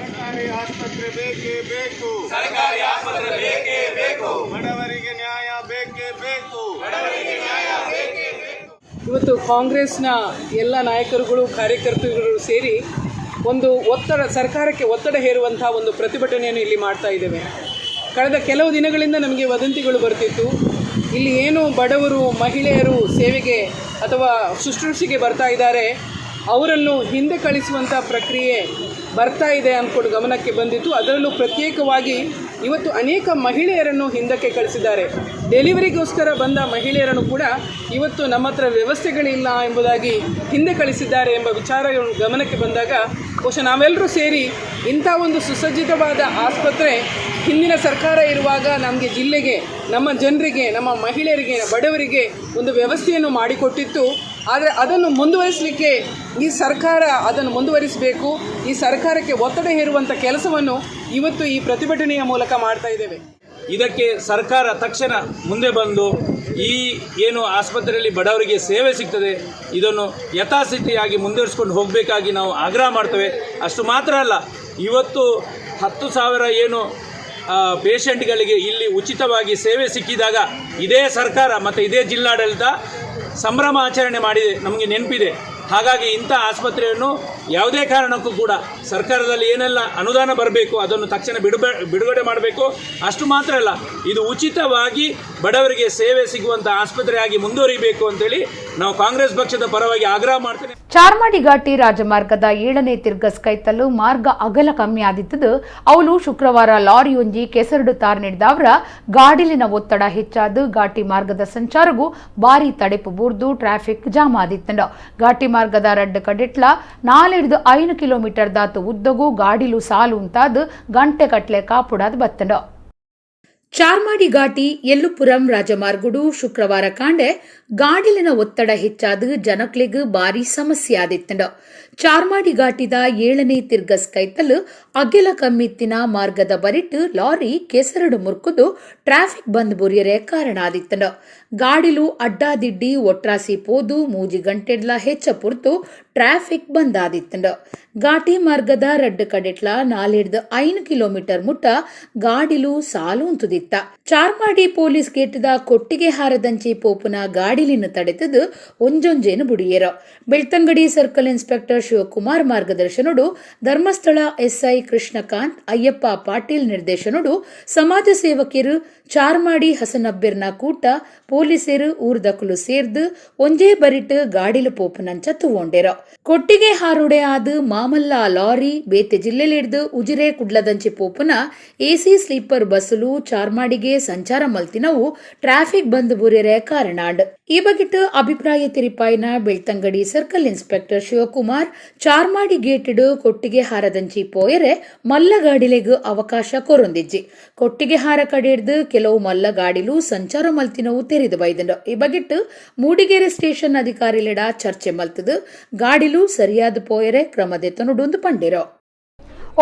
ಸರ್ಕಾರಿ ಆಸ್ಪತ್ರೆ ಬೇಕೇ ಬೇಕು, ಸರ್ಕಾರಿ ಆಸ್ಪತ್ರೆ ಬೇಕೇ ಬೇಕು. ಬಡವರಿಗೆ ನ್ಯಾಯ ಬೇಕೇ ಬೇಕು, ಬಡವರಿಗೆ ನ್ಯಾಯ ಬೇಕೇ ಬೇಕು. ಇವತ್ತು ಕಾಂಗ್ರೆಸ್ನ ಎಲ್ಲ ನಾಯಕರುಗಳು, ಕಾರ್ಯಕರ್ತರುಗಳು ಸೇರಿ ಒಂದು ಒತ್ತಡ, ಸರ್ಕಾರಕ್ಕೆ ಒತ್ತಡ ಹೇರುವಂಥ ಒಂದು ಪ್ರತಿಭಟನೆಯನ್ನು ಇಲ್ಲಿ ಮಾಡ್ತಾ ಇದ್ದೇವೆ. ಕಳೆದ ಕೆಲವು ದಿನಗಳಿಂದ ನಮಗೆ ವದಂತಿಗಳು ಬರ್ತಿತ್ತು. ಇಲ್ಲಿ ಏನು ಬಡವರು, ಮಹಿಳೆಯರು ಸೇವೆಗೆ ಅಥವಾ ಶುಶ್ರೂಷೆಗೆ ಬರ್ತಾ ಇದ್ದಾರೆ, ಅವರನ್ನು ಹಿಂದೆ ಕಳಿಸುವಂಥ ಪ್ರಕ್ರಿಯೆ ಬರ್ತಾ ಇದೆ ಅಂದ್ಕೊಂಡು ಗಮನಕ್ಕೆ ಬಂದಿತ್ತು. ಅದರಲ್ಲೂ ಪ್ರತ್ಯೇಕವಾಗಿ ಇವತ್ತು ಅನೇಕ ಮಹಿಳೆಯರನ್ನು ಹಿಂದಕ್ಕೆ ಕಳಿಸಿದ್ದಾರೆ. ಡೆಲಿವರಿಗೋಸ್ಕರ ಬಂದ ಮಹಿಳೆಯರನ್ನು ಕೂಡ ಇವತ್ತು ನಮ್ಮ ಹತ್ರ ವ್ಯವಸ್ಥೆಗಳಿಲ್ಲ ಎಂಬುದಾಗಿ ಹಿಂದೆ ಕಳಿಸಿದ್ದಾರೆ ಎಂಬ ವಿಚಾರಗಳು ಗಮನಕ್ಕೆ ಬಂದಾಗ, ಬಹುಶಃ ನಾವೆಲ್ಲರೂ ಸೇರಿ ಇಂಥ ಒಂದು ಸುಸಜ್ಜಿತವಾದ ಆಸ್ಪತ್ರೆ ಹಿಂದಿನ ಸರ್ಕಾರ ಇರುವಾಗ ನಮಗೆ ಜಿಲ್ಲೆಗೆ, ನಮ್ಮ ಜನರಿಗೆ, ನಮ್ಮ ಮಹಿಳೆಯರಿಗೆ, ಬಡವರಿಗೆ ಒಂದು ವ್ಯವಸ್ಥೆಯನ್ನು ಮಾಡಿಕೊಟ್ಟಿತ್ತು. ಆದರೆ ಅದನ್ನು ಮುಂದುವರಿಸಲಿಕ್ಕೆ ಈ ಸರ್ಕಾರ ಅದನ್ನು ಮುಂದುವರಿಸಬೇಕು. ಈ ಸರ್ಕಾರಕ್ಕೆ ಒತ್ತಡ ಹೇರುವಂಥ ಕೆಲಸವನ್ನು ಇವತ್ತು ಈ ಪ್ರತಿಭಟನೆಯ ಮೂಲಕ ಮಾಡ್ತಾ ಇದ್ದೇವೆ. ಇದಕ್ಕೆ ಸರ್ಕಾರ ತಕ್ಷಣ ಮುಂದೆ ಬಂದು ಈ ಏನು ಆಸ್ಪತ್ರೆಯಲ್ಲಿ ಬಡವರಿಗೆ ಸೇವೆ ಸಿಗ್ತದೆ, ಇದನ್ನು ಯಥಾಸ್ಥಿತಿಯಾಗಿ ಮುಂದುವರಿಸ್ಕೊಂಡು ಹೋಗಬೇಕಾಗಿ ನಾವು ಆಗ್ರಹ ಮಾಡ್ತೇವೆ. ಅಷ್ಟು ಮಾತ್ರ ಅಲ್ಲ, ಇವತ್ತು 10,000 ಏನು ಪೇಷಂಟ್ಗಳಿಗೆ ಇಲ್ಲಿ ಉಚಿತವಾಗಿ ಸೇವೆ ಸಿಕ್ಕಿದಾಗ ಇದೇ ಸರ್ಕಾರ ಮತ್ತು ಇದೇ ಜಿಲ್ಲಾಡಳಿತ ಸಂಭ್ರಮ ಆಚರಣೆ ಮಾಡಿದೆ, ನಮಗೆ ನೆನಪಿದೆ. ಹಾಗಾಗಿ ಇಂಥ ಆಸ್ಪತ್ರೆಯನ್ನು ಯಾವುದೇ ಕಾರಣಕ್ಕೂ ಕೂಡ ಸರ್ಕಾರದಲ್ಲಿ ಏನೆಲ್ಲ ಅನುದಾನ ಬರಬೇಕು ಅದನ್ನು ತಕ್ಷಣ ಬಿಡುಗಡೆ ಮಾಡಬೇಕು. ಅಷ್ಟು ಮಾತ್ರ ಅಲ್ಲ, ಇದು ಉಚಿತವಾಗಿ ಬಡವರಿಗೆ ಸೇವೆ ಸಿಗುವಂಥ ಆಸ್ಪತ್ರೆಯಾಗಿ ಮುಂದುವರಿಬೇಕು ಅಂತೇಳಿ ನಾವು ಕಾಂಗ್ರೆಸ್ ಪಕ್ಷದ ಪರವಾಗಿ ಆಗ್ರಹ ಮಾಡ್ತೇನೆ. ಚಾರ್ಮಾಡಿ ಘಾಟಿ ರಾಜಮಾರ್ಗದ 7ನೇ ತಿರ್ಗಸ್ ಕೈತಲ್ಲು ಮಾರ್ಗ ಅಗಲ ಕಮ್ಮಿ ಆದಿತ್ತದು. ಅವಳು ಶುಕ್ರವಾರ ಲಾರಿಯೊಂಜಿ ಕೆಸರಡು ತಾರ್ ನೀಡಿದವರ ಗಾಡಿಲಿನ ಒತ್ತಡ ಹೆಚ್ಚಾದ ಘಾಟಿ ಮಾರ್ಗದ ಸಂಚಾರಗೂ ಭಾರಿ ತಡೆಪು ಬೂರ್ದು ಟ್ರಾಫಿಕ್ ಜಾಮ್ ಆದಿತ್ತಂಡು. ಘಾಟಿ ಮಾರ್ಗದ ರಡ್ಡು ಕಡೆಟ್ಲ 4 5 ಕಿಲೋಮೀಟರ್ ದಾತು ಉದ್ದಗೂ ಗಾಡಿಲು ಸಾಲು ಉಂತಾದ ಗಂಟೆ ಕಟ್ಲೆ ಕಾಪುಡಾದ್ ಬತ್ತಂಡು. ಚಾರ್ಮಾಡಿ ಘಾಟಿ ಎಲ್ಲುಪುರಂ ರಾಜಮಾರ್ಗುಡು ಶುಕ್ರವಾರ ಕಾಂಡೆ ಗಾಡಿಲಿನ ಒತ್ತಡ ಹೆಚ್ಚಾದ ಜನಕ್ಲೆಗ್ ಭಾರಿ ಸಮಸ್ಯೆ ಆದಿತ್ತಂಡು. ಚಾರ್ಮಾಡಿ ಘಾಟಿದ 7ನೇ ತಿರ್ಗಸ್ ಕೈತಲ್ ಅಗೆಲ ಕಮ್ಮಿತ್ತಿನ ಮಾರ್ಗದ ಬರಿಟ್ ಲಾರಿ ಕೆಸರಡು ಮುರ್ಕುದು ಟ್ರಾಫಿಕ್ ಬಂದ್ ಬುರಿಯರೆ ಕಾರಣ ಆದಿತ್ತಂಡು. ಗಾಡಿಲು ಅಡ್ಡಾದಿಡ್ಡಿ ಒಟ್ರಾಸಿ ಪೋದು 3 ಗಂಟೆಡ್ಲ ಹೆಚ್ಚ ಪುರ್ತು ಟ್ರಾಫಿಕ್ ಬಂದ್ ಆದಿತ್ತಂಡು. ಘಾಟಿ ಮಾರ್ಗದ ರಡ್ಡು ಕಡೆಟ್ಲ 4 5 ಕಿಲೋಮೀಟರ್ ಮುಟ್ಟ ಗಾಡಿಲು ಸಾಲು ಉಂತುದಿತ್ತ. ಚಾರ್ಮಾಡಿ ಪೊಲೀಸ್ ಗೇಟ್ದ ಕೊಟ್ಟಿಗೆ ಹಾರದಂಚಿ ಪೋಪುನ ಗಾಡಿಲಿನ ತಡೆತದು ಒಂಜೊಂಜೇನು ಬುಡಿಯೇರ. ಬೆಳ್ತಂಗಡಿ ಸರ್ಕಲ್ ಇನ್ಸ್ಪೆಕ್ಟರ್ ಶಿವಕುಮಾರ್ ಮಾರ್ಗದರ್ಶನಡು, ಧರ್ಮಸ್ಥಳ ಎಸ್ಐ ಕೃಷ್ಣಕಾಂತ್ ಅಯ್ಯಪ್ಪ ಪಾಟೀಲ್ ನಿರ್ದೇಶನಡು, ಸಮಾಜ ಸೇವಕಿಯರು ಚಾರ್ಮಾಡಿ ಹಸನಬ್ಬಿರ್ನ ಕೂಟ, ಪೊಲೀಸರು, ಊರ್ದಕುಲು ಸೇರ್ದು ಒಂಜೇ ಬರಿಟ್ ಗಾಡಿಲು ಪೋಪುನಂಚ ತೂವೊಂಡೇರ. ಕೊಟ್ಟಿಗೆ ಹಾರುಡೆ ಆದ ಮಾಮಲ್ಲ ಲಾರಿ, ಬೇತೆ ಜಿಲ್ಲೆಲಿಡ್ದು ಉಜಿರೆ ಕುಡ್ಲದಂಚಿ ಪೋಪುನ ಎಸಿ ಸ್ಲೀಪರ್ ಬಸ್ಸುಲು ಚಾರ್ಮಾಡಿಗೆ ಸಂಚಾರ ಮಲ್ತಿನವು ಟ್ರಾಫಿಕ್ ಬಂದ್ ಬುರಿಯರೆ ಕಾರಣಾಂಡ್. ಈ ಬಗೆಟ್ ಅಭಿಪ್ರಾಯ ತಿರಿಪಾಯಿನ ಬೆಳ್ತಂಗಡಿ ಸರ್ಕಲ್ ಇನ್ಸ್ಪೆಕ್ಟರ್ ಶಿವಕುಮಾರ್, ಚಾರ್ಮಾಡಿ ಗೇಟಿಡು ಕೊಟ್ಟಿಗೆ ಹಾರದಂಚಿ ಪೋಯರೆ ಮಲ್ಲ ಗಾಡಿಲೆಗ್ ಅವಕಾಶ ಕೊರೊಂದಿಜ್ಜಿ. ಕೊಟ್ಟಿಗೆ ಹಾರ ಕಡೆಡ್ದು ಕೆಲವು ಮಲ್ಲ ಗಾಡಿಲು ಸಂಚಾರ ಮಲ್ತಿನವು ತೆರೆದು ಬೈದಂಡು. ಈ ಬಗೆಟ್ ಮೂಡಿಗೆರೆ ಸ್ಟೇಷನ್ ಅಧಿಕಾರಿಲೆಡ ಚರ್ಚೆ ಮಲ್ತದು ಗಾಡಿಲು ಸರಿಯಾದ ಪೋಯರೆ ಕ್ರಮ ದೆತ್ತೊನುಡುಂದು ಪಂಡಿರೋ.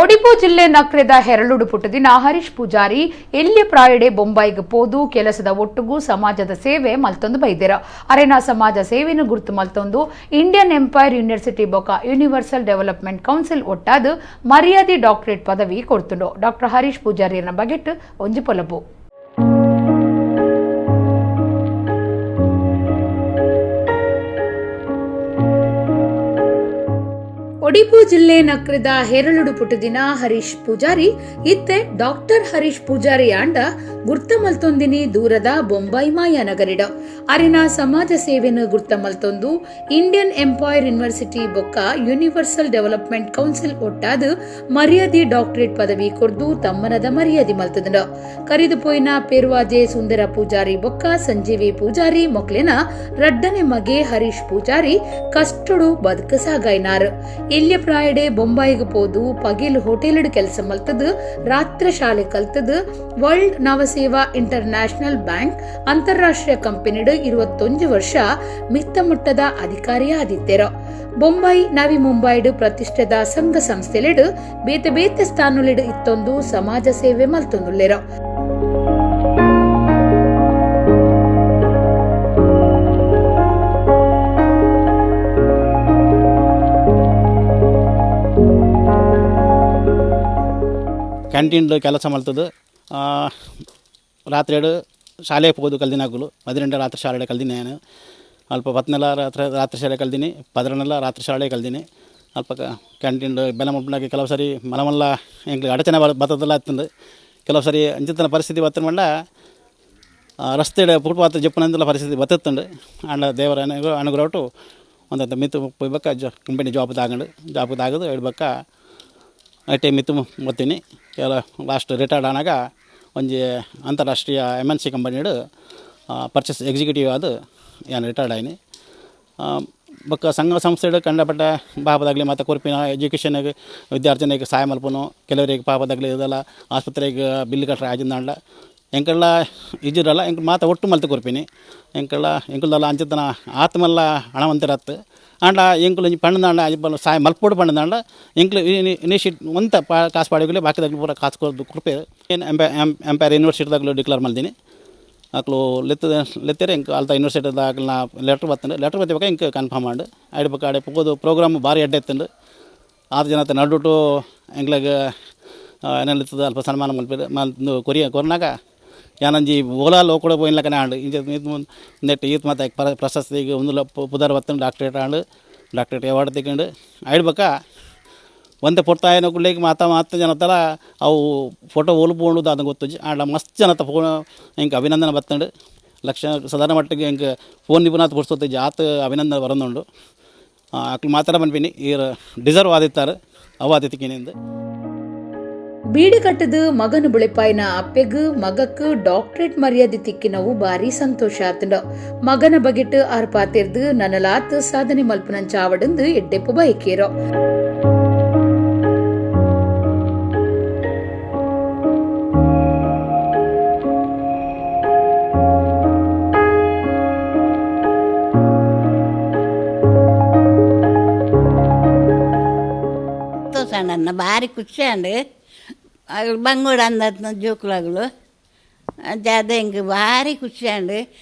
ಒಡಿಪು ಜಿಲ್ಲೆ ನಕ್ರೆದ ಹೆರಳುಡು ಪುಟ್ಟದಿನ ಹರೀಶ್ ಪೂಜಾರಿ ಎಲ್ಯ ಪ್ರಾಯಡೆ ಬೊಂಬಾಯಿಗೆ ಪೋದು ಕೆಲಸದ ಒಟ್ಟುಗೂ ಸಮಾಜದ ಸೇವೆ ಮಲ್ತೊಂದು ಬೈದೆರ. ಅರೆನಾ ಸಮಾಜ ಸೇವೆನು ಗುರುತು ಮಲ್ತೊಂದು Indian empire university ಬೊಕ universal development council ಒಟ್ಟಾದ ಮರ್ಯಾದೆ ಡಾಕ್ಟರೇಟ್ ಪದವಿ ಕೊಡ್ತುಂಡು. ಡಾಕ್ಟರ್ ಹರೀಶ್ ಪೂಜಾರಿಯನ ಬಗೆಟ್ ಒಂಜಿ ಪೊಲಬು. Odipu ಜಿಲ್ಲೆ ನಕ್ರದ ಹೇರಳುಡು ಪುಟ್ಟುದಿನ ಹರೀಶ್ ಪೂಜಾರಿ ಇತ್ತೆ ಡಾಕ್ಟರ್ ಹರೀಶ್ ಪೂಜಾರಿ ಆಂಡ ಗುರ್ತ ಮಲ್ತೊಂದಿನಿ ದೂರದ ಬೊಂಬೈ ಮಾಯಾನಗರಿಡ. ಅರಿನ ಸಮಾಜ ಸೇವೆನು ಗುರ್ತ ಮಲ್ತೊಂದು Indian empire university ಬೊಕ್ಕ universal development council ಒಟ್ಟಾದ ಮರ್ಯಾದಿ ಡಾಕ್ಟರೇಟ್ ಪದವಿ ಕೊರ್ದು ತಮ್ಮನದ ಮರ್ಯಾದೆ ಮಲ್ತದಂಡ. ಕರಿದು ಪೋಯಿನ ಪೇರ್ವಾಜೆ ಸುಂದರ ಪೂಜಾರಿ ಬೊಕ್ಕ ಸಂಜೀವಿ ಪೂಜಾರಿ ಮೊಕ್ಲೆನ ರಡ್ಡನೆ ಮಗೆ ಹರೀಶ್ ಪೂಜಾರಿ ಕಷ್ಟಡು ಬದುಕು ಸಾಗಾಯ್ನಾರ್. ಎಲ್ಯ ಪ್ರಾಯಡೆ ಬೊಂಬಾಯಿಗೆ ಪೋದು ಪಗಿಲ್ ಹೋಟೆಲ್ ಕೆಲಸ ಮಲ್ತದು, ರಾತ್ರಿ ಶಾಲೆ ಕಲ್ತದು, world Navaseva international bank ಅಂತಾರಾಷ್ಟ್ರೀಯ ಕಂಪನಿಡು 21 ವರ್ಷ ಮಿತ್ತಮಟ್ಟದ ಅಧಿಕಾರಿಯಾದಿತ್ತೆರ. ಬೊಂಬೈ ನವಿ ಮುಂಬೈಡು ಪ್ರತಿಷ್ಠಿತ ಸಂಘ ಸಂಸ್ಥೆಲೆಡು ಬೇತೆ ಬೇತೆ ಸ್ಥಾನಲೆಡು ಇತ್ತೊಂದು ಸಮಾಜ ಸೇವೆ ಮಲ್ತೊಂದುಲ್ಲೆರ. ಕ್ಯಾಂಟೀನ್ ಕೆಲಸ ಮಲ್ತದ್ದು, ರಾತ್ರಿ ಶಾಲೆ ಹೋಗೋದು ಕಲ್ದಿನಾಗಲು 12 ರಾತ್ರಿ ಶಾಲೆ ಕಲ್ದಿನಿ ನಾನು. ಅಲ್ಪ 10ನೆಲ್ಲ ರಾತ್ರಿ ಶಾಲೆ ಕಲ್ದಿನಿ, 16ನೆಲ್ಲ ರಾತ್ರಿ ಶಾಲೆ ಕಲ್ದಿನಿ. ಅಲ್ಪ ಕ್ಯಾಂಟೀನ್ ಬೆಲೆ ಮುಟ್ನಾಗ ಕೆಲವು ಸರಿ ಮಲಮಲ್ಲ ಎಂಗ್ಲಿಗೆ ಅಡಚಣೆ ಬತ್ತದಲ್ಲ ಆಯ್ತಂದು. ಕೆಲವು ಸರಿ ಅಂಚಿತನ ಪರಿಸ್ಥಿತಿ ಬತ್ತ ಮಂಡ ರಸ್ತೆ ಫುಟ್ಪಾತ್ ಜಪ್ಪನಂದೆಲ್ಲ ಪರಿಸ್ಥಿತಿ ಬತ್ತಂಡು. ಅಂಡ ದೇವರ ಅನುಗ್ರಹಟ್ಟು ಒಂದಂತ ಮಿತ್ತು ಪೋಯ್ಬೇಕ ಕಂಪನಿ ಜಾಬ್ ತಾಗಂಡು, ಜಾಬ್ ತಾಗದು ಹೇಳ್ಬೇಕ I T ಮಿತ್ತು ಬತ್ತೀನಿ. ಕೆಲ ಲಾಸ್ಟ್ ರಿಟೈರ್ಡ್ ಆನಾಗ ಒಂಜಿ ಅಂತಾರಾಷ್ಟ್ರೀಯ M N C ಕಂಪನಿಡು purchase executive ಆದ ಏನು ರಿಟೈರ್ಡ್ ಆಯ್ನಿ. ಬೊಕ್ಕ ಸಂಘ ಸಂಸ್ಥೆಡು ಕಂಡಪಟ್ಟ ಪಾಪದಾಗಲಿ ಮತ್ತು ಕೊರ್ಪಿನ ಎಜುಕೇಷನ್ಗೆ ವಿದ್ಯಾರ್ಥಿನಿಗೆ ಸಹಾಯ ಮಲ್ಪನು, ಕೆಲವರಿಗೆ ಪಾಪದಾಗಲಿ ಇದೆಲ್ಲ ಆಸ್ಪತ್ರೆಗೆ ಬಿಲ್ ಕಟ್ಟರೆ ಆಜಿಂದಾಂಡ ಎಂಕಲ್ಲ ಇಜ್ಜಿರಲ್ಲ ಎಂಕ್ ಮಾತ ಒಟ್ಟು ಮಲ್ತು ಕೊರ್ಪಿನಿ. ಎಂಕಲ್ಲ ಎಂಕಲ್ದಲ್ಲ ಅಂಚಿತನ ಆತ್ಮಲ್ಲ ಹಣವಂತರತ್ತು. ಆಂಡ ಎಂಕುಲು ಒಂಜಿ ಪಂಡದಾಂಡ ಸಹಾಯ ಮಲ್ಪೋಡು ಪಂಡದಾಂಡ ಎಂಕ್ಲು ಇನಿಷಿಯೇಟ್ ಒಂತ ಕಾಸು ಪಾಡಿಗಲೇ ಬಾಕಿದಾಗಲಿ ಪೂರ ಕಾಸು ಕೊರ್ದು ಕೊರ್ಪೆ. ಏನು ಎಂಪೈರ್ ಯೂನಿವರ್ಸಿಟಿದಾಗಲೂ ಡಿಕ್ಲೇರ್ ಮಲ್ದಿನಿ. ಅಕ್ಲು ಲೆತ್ತೆರೆ ಎಂಕ್ ಅಲ್ತ ಯೂನಿವರ್ಸಿಟಿದಾಗಲ ಲೆಟ್ರ್ ಬತ್ತಂಡು, ಲೆಟ್ರ್ ಬತ್ತಿಬೇಕ ಎಂಕ್ ಕನ್ಫರ್ಮ್ ಆಂಡ್ ಆಯ್ಡ್ಬೇಕು. ಆಡೆ ಪೋದು ಪ್ರೋಗ್ರಾಮ್ ಭಾರಿ ಎಡ್ಡೆ ಇತ್ತಂಡು. ಆರು ಜನತ ನಡುಟು ಎಂಕ್ಲಾಗ ಏನೆಲ್ಲ ಅಲ್ಪ ಸನ್ಮಾನ ಮಲ್ಪೆರ್ ಮಲ್ತು ಕೊರಿಯ ಕೊರ್ನಾಗ ಯಾನಂಜಿ ಓಲಾ ಲೋಕಡ ಪೋಯಿನ್ಲಕನೆ ಆಂಡ್. ಇಂಚ ನೆಟ್ ಈತ್ ಮಾತ ಪ್ರಶಸ್ತಿಗೆ ಒಂದು ಪುದರ್ ಬತ್ತಂಡು, ಡಾಕ್ಟ್ರೇಟ್ ಆಂಡ್, ಡಾಕ್ಟ್ರೇಟ್ ಅವಾರ್ಡ್ ತಿಕ್ಕಂಡು ಆಯ್ಡ್ಬೇಕ. ಒಂದೇ ಪೊರ್ತಾಯನ ಕುಳ್ಳಿಗೆ ಮಾತಾ ಮಾತು ಜನತಲ ಅವು ಫೋಟೋ ಓಲು ಪೋಂಡು ದಾದ ಗೊತ್ತುಜಿ. ಆಂಡ ಮಸ್ತ್ ಜನತ ಫೋನ್ ಎಂಕ್ ಅಭಿನಂದನೆ ಬತ್ತಂಡು. ಲಕ್ಷ ಸಾಧಾರಣ ಮಟ್ಟಿಗೆ ಎಂಕ್ ಫೋನ್ ನಿಪುಣಾತ್ ಪುರ್ಸೊತ್ತು ಜಾತ್ ಅಭಿನಂದನೆ ಬರಂದುಂಡು. ಅಕ್ಲು ಮಾತ್ರ ಪನ್ಪಿನಿ ಈರ್ ಡಿಸರ್ವ್ ಆದಿತ್ತಾರೆ ಅವು ಆದಿತ್ತಿಕಿನಿಂದ. ಬೀಡಿ ಕಟ್ಟದು ಮಗನು ಬುಳೆಪಾಯಿನ ಅಪ್ಪೆಗ್ ಮಗಕ್ ಡಾಕ್ಟರೇಟ್ ಮರ್ಯಾದೆ ತಿಕ್ಕಿನವು ಬಾರಿ ಸಂತೋಷ ಆತಂಡ. ಮಗನ ಬಗೆಟ್ ಆರ್ ಪಾತೆರ್ದು ನನಲಾತ್ ಸಾಧನೆ ಮಲ್ಪುನಂಚಾವಡಂದು ಎಡ್ಡೆಪ್ಪು ಬಯಕೇರೋ. ನನ್ನ ಭಾರಿ ಖುಷಿ ಅಂಡ್ ಬಂಗೋಡು ಅಂದತ್ನ ಜೋಕುಲಾಗಲು ಜಾದ ಎಂಕ್ ಭಾರಿ ಖುಷಿ ಅಂಡ್.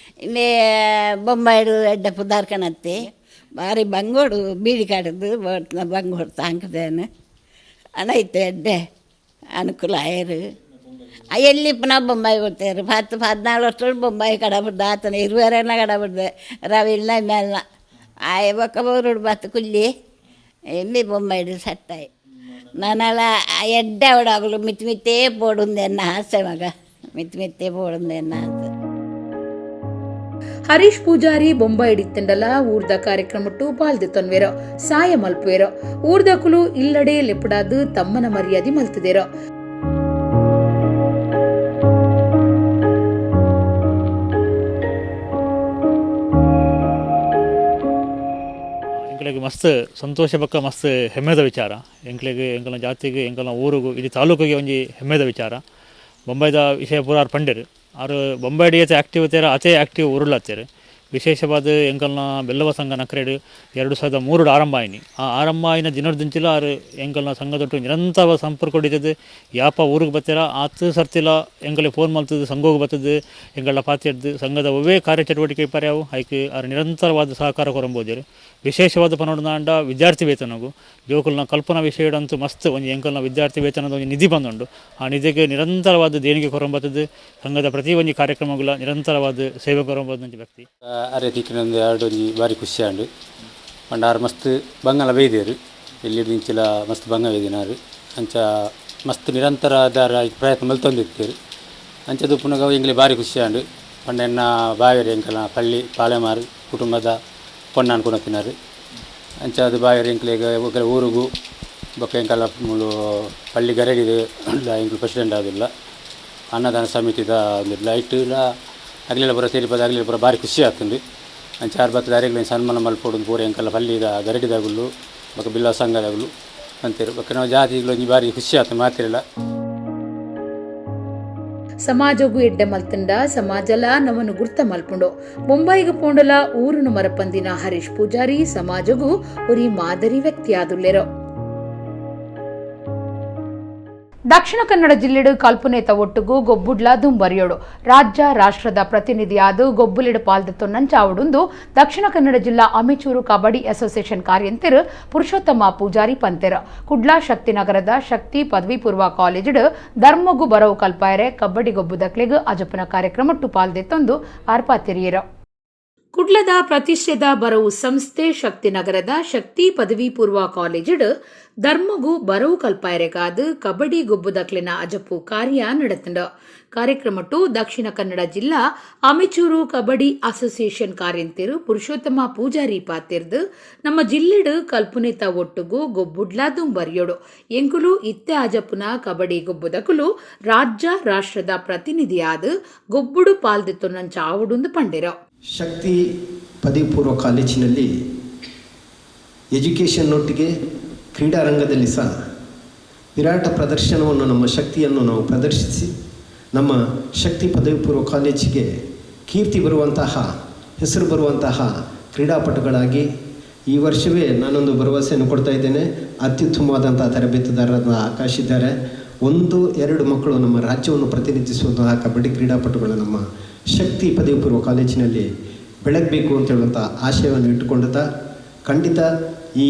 ಇಲ್ಲಿ ಬೊಂಬಾಯಿಡು ಎಡ್ಡೆ ಪುದಾರ್ಕನತ್ತಿ ಭಾರಿ ಬಂಗೋಡು ಬೀಡಿ ಕಾಡದು ಬಂಗೋಡು ತಾಂಕದೇನು ಅಣ್ಣ ಇತ್ತು ಎಡ್ಡೆ ಅನುಕೂಲ ಆಯರು. ಎಲ್ಲಿ ಪುನಃ ಬೊಂಬಾಯಿ ಕೊಡ್ತಾರೆ 10 14 ವರ್ಷ ಬೊಂಬಾಯಿ ಕಡಬಿಡ್ದು ಆತನ ಇರುವರೆಲ್ಲ ಕಡಬಿಡ್ದೆ ರವಿಲ್ಲ ಮೇಲ್ನ ಆಯ ಬೊಕ್ಕ ಬೋರುಡು ಬತ್ತು ಕುಲ್ಲಿ ಎಲ್ಲಿ ಬೊಂಬಾಯಿಡು ಸಟ್ಟಾಯಿ. ನಾನೆಲ್ಲ ಎಡ್ಡೆ ಅವಡಾಗಲು ಮಿತ್ ಮಿತ್ತೇ ಪೋಡುಂದೆನ್ನ ಆಸೆ ಮಗ, ಮಿತ್ ಮಿತ್ತೇ ಪೋಡುಂದೆನ್ನ ಆಸೆ. ಹರೀಶ್ ಪೂಜಾರಿ ಬೊಂಬೈ ಹಿಡಿತಂಡಲ ಊರ್ದ ಕಾರ್ಯಕ್ರಮಟ್ಟು ಪಾಲ್ದೆ ತೊನ್ವೆರೋ ಸಾಯ ಮಲ್ಪುವೆರೋ. ಊರ್ದಕುಲು ಇಲ್ಲಡೆ ಲೆಪ್ಪಡಾದು ತಮ್ಮನ ಮರ್ಯಾದೆ ಮಲ್ತದೇರೋ. ಎಂಕ್ಲೆಗ್ ಮಸ್ತ್ ಸಂತೋಷ ಬೊಕ್ಕ ಮಸ್ತ್ ಹೆಮ್ಮೆದ ವಿಚಾರ. ಎಂಕ್ಲೆಗ್ ಎಂಕಲ್ನ ಜಾತಿಗೆ ಎಂಕಲ್ನ ಊರುಗು ಇಡೀ ತಾಲೂಕಿಗೆ ಒಂಜಿ ಹೆಮ್ಮೆದ ವಿಚಾರ. ಬೊಂಬೈದ ವಿಷಯ ಪೂರ ಆರ್ ಪಂಡೆರ್. ಆರು ಬೊಂಬೈಡ್ ಏತ್ ಆ್ಯಕ್ಟಿವ್ ಇತ್ತೆರ್ ಅತೇ ಆ್ಯಕ್ಟಿವ್ ಊರುಲತ್ತೆರ್. ವಿಶೇಷವಾದ ಎಂಕಲ್ನ ಬೆಲ್ಲವ ಸಂಘ ನಕ್ರೇಡ್ 2003 ಆರಂಭ ಆಯಿನಿ. ಆ ಆರಂಭ ಆಯಿನ ದಿನರ್ದಿಂಚಿಲ ಆರು ಎಂಕಲ್ನ ಸಂಘದೊಟ್ಟು ನಿರಂತರ ಸಂಪರ್ಕ ಹೊಡಿತದೆ. ಯಾಪ ಊರಿಗೆ ಬತ್ತೆರ ಆತು ಸರ್ತಿಲ ಎಂಕಲೆ ಫೋನ್ ಮಲ್ತದ್ದು, ಸಂಘೋಗಿ ಬತ್ತದು, ಎಂಕಲ್ನ ಪಾತಿರ್ದು ಸಂಘದ ಒವ್ವೇ ಕಾರ್ಯಚಟುವಟಿಕೆ ಪರ್ಯಾವು ಐಕ್ ಆರು ನಿರಂತರವಾದ ಸಹಕಾರ ಕೊರಂಬೋದಿರು. ವಿಶೇಷವಾದ ಪನೋಡ್ದಾಂಡ ವಿದ್ಯಾರ್ಥಿ ವೇತನಗು ಜೋಕುಲ್ನ ಕಲ್ಪನಾ ವಿಷಯಡಂತೂ ಮಸ್ತ್ ಒಂಜಿ ಎಂಕಲ್ನ ವಿದ್ಯಾರ್ಥಿ ವೇತನದ ಒಂಜಿ ನಿಧಿ ಬಂದುಂಡು. ಆ ನಿಧಿಗೆ ನಿರಂತರವಾದ ದೇಣಿಗೆ ಕೊರಂಬತ್ತದು. ಸಂಘದ ಪ್ರತಿ ಒಂಜಿ ಕಾರ್ಯಕ್ರಮಗಳ ನಿರಂತರವಾದ ಸೇವೆ ಕೊರಂಬತ್ತಂಚ ವ್ಯಕ್ತಿ. ಅರೆ ತಿಕ್ಕಿನೊಂದು ಎರಡು ಒಂಜಿ ಭಾರಿ ಖುಷಿ ಆಂಡ್. ಪಂಡ ಆರು ಮಸ್ತ್ ಬಂಗಾಲ ಬೈದೇರು. ಇಲ್ಲಿ ಮಸ್ತ್ ಬಂಗವೇದಿನಾರು ಅಂಚ ಮಸ್ತ್ ನಿರಂತರ ದಾರ ಪ್ರಯತ್ನ ಮಲ್ತೊಂದಿತ್ತೀರು ಅಂಚ ದುಪ್ಪುನಗ ಎಂಗ್ಲೆ ಬಾರಿ ಖುಷಿಯಾಂಡು ಪಂಡ ಎನ್ನ ಬಾವೇರಿ ಎಂಕಲ ಪಳ್ಳಿ ಪಾಳೆಮಾರು ಕುಟುಂಬದ ಪೊಣ್ಣಾನ್ ಕುಣತಿನಾರು ಅಂಚ ಅದು ಬಾವೇರಿ ಎಂಕ್ಲೆಗ್ ಊರುಗು ಬೊಕ್ಕ ಎಂಕಲ ಮೂಲು ಪಳ್ಳಿ ಗರಡಿದು ಎಂಕ್ಲು ಪ್ರೆಸಿಡೆಂಟ್ ಆದಿಲ್ಲ ಅನ್ನದಾನ ಸಮಿತಿದ ಒಂದು ಲೈಟುಲ ಅಗ್ಲೆಲ್ಲ ಪೂರ ಸೇರಿಪದ ಅಗ್ಲೆಲ್ಲ ಪೂರ ಭಾರಿ ಖುಷಿ ಆಗ್ತದೆ. ಅಂಚ ಆರು ಬತ್ತದ ಅರೆಗ್ಲೆನ್ ಸನ್ಮಾನ ಮಲ್ಪೊಡು ಪೂರ ಎಂಕಲ ಪಲ್ಲಿದ ಗರಡಿದಾಗುಲು ಬೊಕ್ಕ ಬಿಲ್ಲ ಸಂಘದಾಗುಲು ಅಂತೀರು ಬೊಕ್ಕ ನಾವು ಜಾತಿಗಳು ಒಂಜಿ ಭಾರಿ ಖುಷಿ ಆಗ್ತದೆ ಮಾತಿರಲ್ಲ. ಸಮಾಜಗೂ ಎಡ್ಡೆ ಮಲ್ತಂಡ ಸಮಾಜಲ ನಮನು ಗುರ್ತ ಮಲ್ಪುಂಡು. ಮುಂಬೈಗೆ ಪೋಂಡಲ ಊರುನು ಮರಪಂದಿನ ಹರೀಶ್ ಪೂಜಾರಿ ಸಮಾಜಗೂ ಒರಿ ಮಾದರಿ ವ್ಯಕ್ತಿಯಾದುಲ್ಲೆರೋ. ದಕ್ಷಿಣ ಕನ್ನಡ ಜಿಲ್ಲೆಡು ಕಲ್ಪನೇತ ಒಟ್ಟುಗು ಗೊಬ್ಬುಡ್ಲ ದುಂಬರಿಯೋಡು ರಾಜ್ಯ ರಾಷ್ಟ್ರದ ಪ್ರತಿನಿಧಿಯಾದ ಗೊಬ್ಬುಲಿಡು ಪಾಲ್ದತ್ತೊನ್ನಂಚಾವುಡುಂದು ದಕ್ಷಿಣ ಕನ್ನಡ ಜಿಲ್ಲಾ ಅಮೆಚೂರು ಕಬಡ್ಡಿ ಅಸೋಸಿಯೇಷನ್ ಕಾರ್ಯಂತೆರು ಪುರುಷೋತ್ತಮ ಪೂಜಾರಿ ಪಂತೆರು. ಕುಡ್ಲಾ ಶಕ್ತಿನಗರದ ಶಕ್ತಿ ಪದವಿ ಪೂರ್ವ ಕಾಲೇಜಿಡು ಧರ್ಮಗು ಬರವು ಕಲ್ಪಾಯರೆ ಕಬಡ್ಡಿ ಗೊಬ್ಬುದಕ್ಲೆಗ್ ಅಜಪನ ಕಾರ್ಯಕ್ರಮಟ್ಟು ಪಾಲ್ದೆತ್ತೊಂದು ಆರ್ಪಾತಿರಿಯರು. ಕುಡ್ಲದ ಪ್ರತಿಷ್ಠಿತ ಬರವು ಸಂಸ್ಥೆ ಶಕ್ತಿನಗರದ ಶಕ್ತಿ ಪದವಿ ಪೂರ್ವ ಕಾಲೇಜಿಡು ಧರ್ಮಗು ಬರವು ಕಲ್ಪಾಯರೆಗಾದ ಕಬಡ್ಡಿ ಗೊಬ್ಬುದಕ್ಲಿನ ಅಜಪು ಕಾರ್ಯ ನಡೆತಂಡು. ಕಾರ್ಯಕ್ರಮಟ್ಟು ದಕ್ಷಿಣ ಕನ್ನಡ ಜಿಲ್ಲಾ ಅಮೆಚೂರು ಕಬಡ್ಡಿ ಅಸೋಸಿಯೇಷನ್ ಕಾರ್ಯಂತಿರು ಪುರುಷೋತ್ತಮ ಪೂಜಾರಿ ಪಾತಿರ್ದು ನಮ್ಮ ಜಿಲ್ಲೆಡು ಕಲ್ಪುನೇತ ಒಟ್ಟುಗು ಗೊಬ್ಬುಡ್ಲಾ ದುಂಬರಿಯೋಡು ಎಂಕುಲು ಇತ್ತೆ ಅಜಪುನ ಕಬಡ್ಡಿ ಗೊಬ್ಬುದಕುಲು ರಾಜ್ಯ ರಾಷ್ಟ್ರದ ಪ್ರತಿನಿಧಿಯಾದ ಗೊಬ್ಬುಡು ಪಾಲ್ದಿತ್ತು ಚಾವುಡುಂದು ಪಂಡಿರೋ. ಶಕ್ತಿ ಪದವಿ ಪೂರ್ವ ಕಾಲೇಜಿನಲ್ಲಿ ಎಜುಕೇಷನ್ನೊಟ್ಟಿಗೆ ಕ್ರೀಡಾರಂಗದಲ್ಲಿ ಸಹ ವಿರಾಟ ಪ್ರದರ್ಶನವನ್ನು, ನಮ್ಮ ಶಕ್ತಿಯನ್ನು ನಾವು ಪ್ರದರ್ಶಿಸಿ ನಮ್ಮ ಶಕ್ತಿ ಪದವಿ ಪೂರ್ವ ಕಾಲೇಜಿಗೆ ಕೀರ್ತಿ ಬರುವಂತಹ, ಹೆಸರು ಬರುವಂತಹ ಕ್ರೀಡಾಪಟುಗಳಾಗಿ ಈ ವರ್ಷವೇ ನಾನೊಂದು ಭರವಸೆಯನ್ನು ಕೊಡ್ತಾ ಇದ್ದೇನೆ. ಅತ್ಯುತ್ತಮವಾದಂಥ ತರಬೇತುದಾರರಾದ ಆಕಾಶ್ ಇದ್ದಾರೆ. 1-2 ಮಕ್ಕಳು ನಮ್ಮ ರಾಜ್ಯವನ್ನು ಪ್ರತಿನಿಧಿಸುವಂತಹ ಕಬಡ್ಡಿ ಕ್ರೀಡಾಪಟುಗಳು ನಮ್ಮ ಶಕ್ತಿ ಪದವಿ ಪೂರ್ವ ಕಾಲೇಜಿನಲ್ಲಿ ಬೆಳಗಬೇಕು ಅಂತ ಹೇಳುವಂಥ ಆಶಯವನ್ನು ಇಟ್ಟುಕೊಂಡಂಥ ಖಂಡಿತ ಈ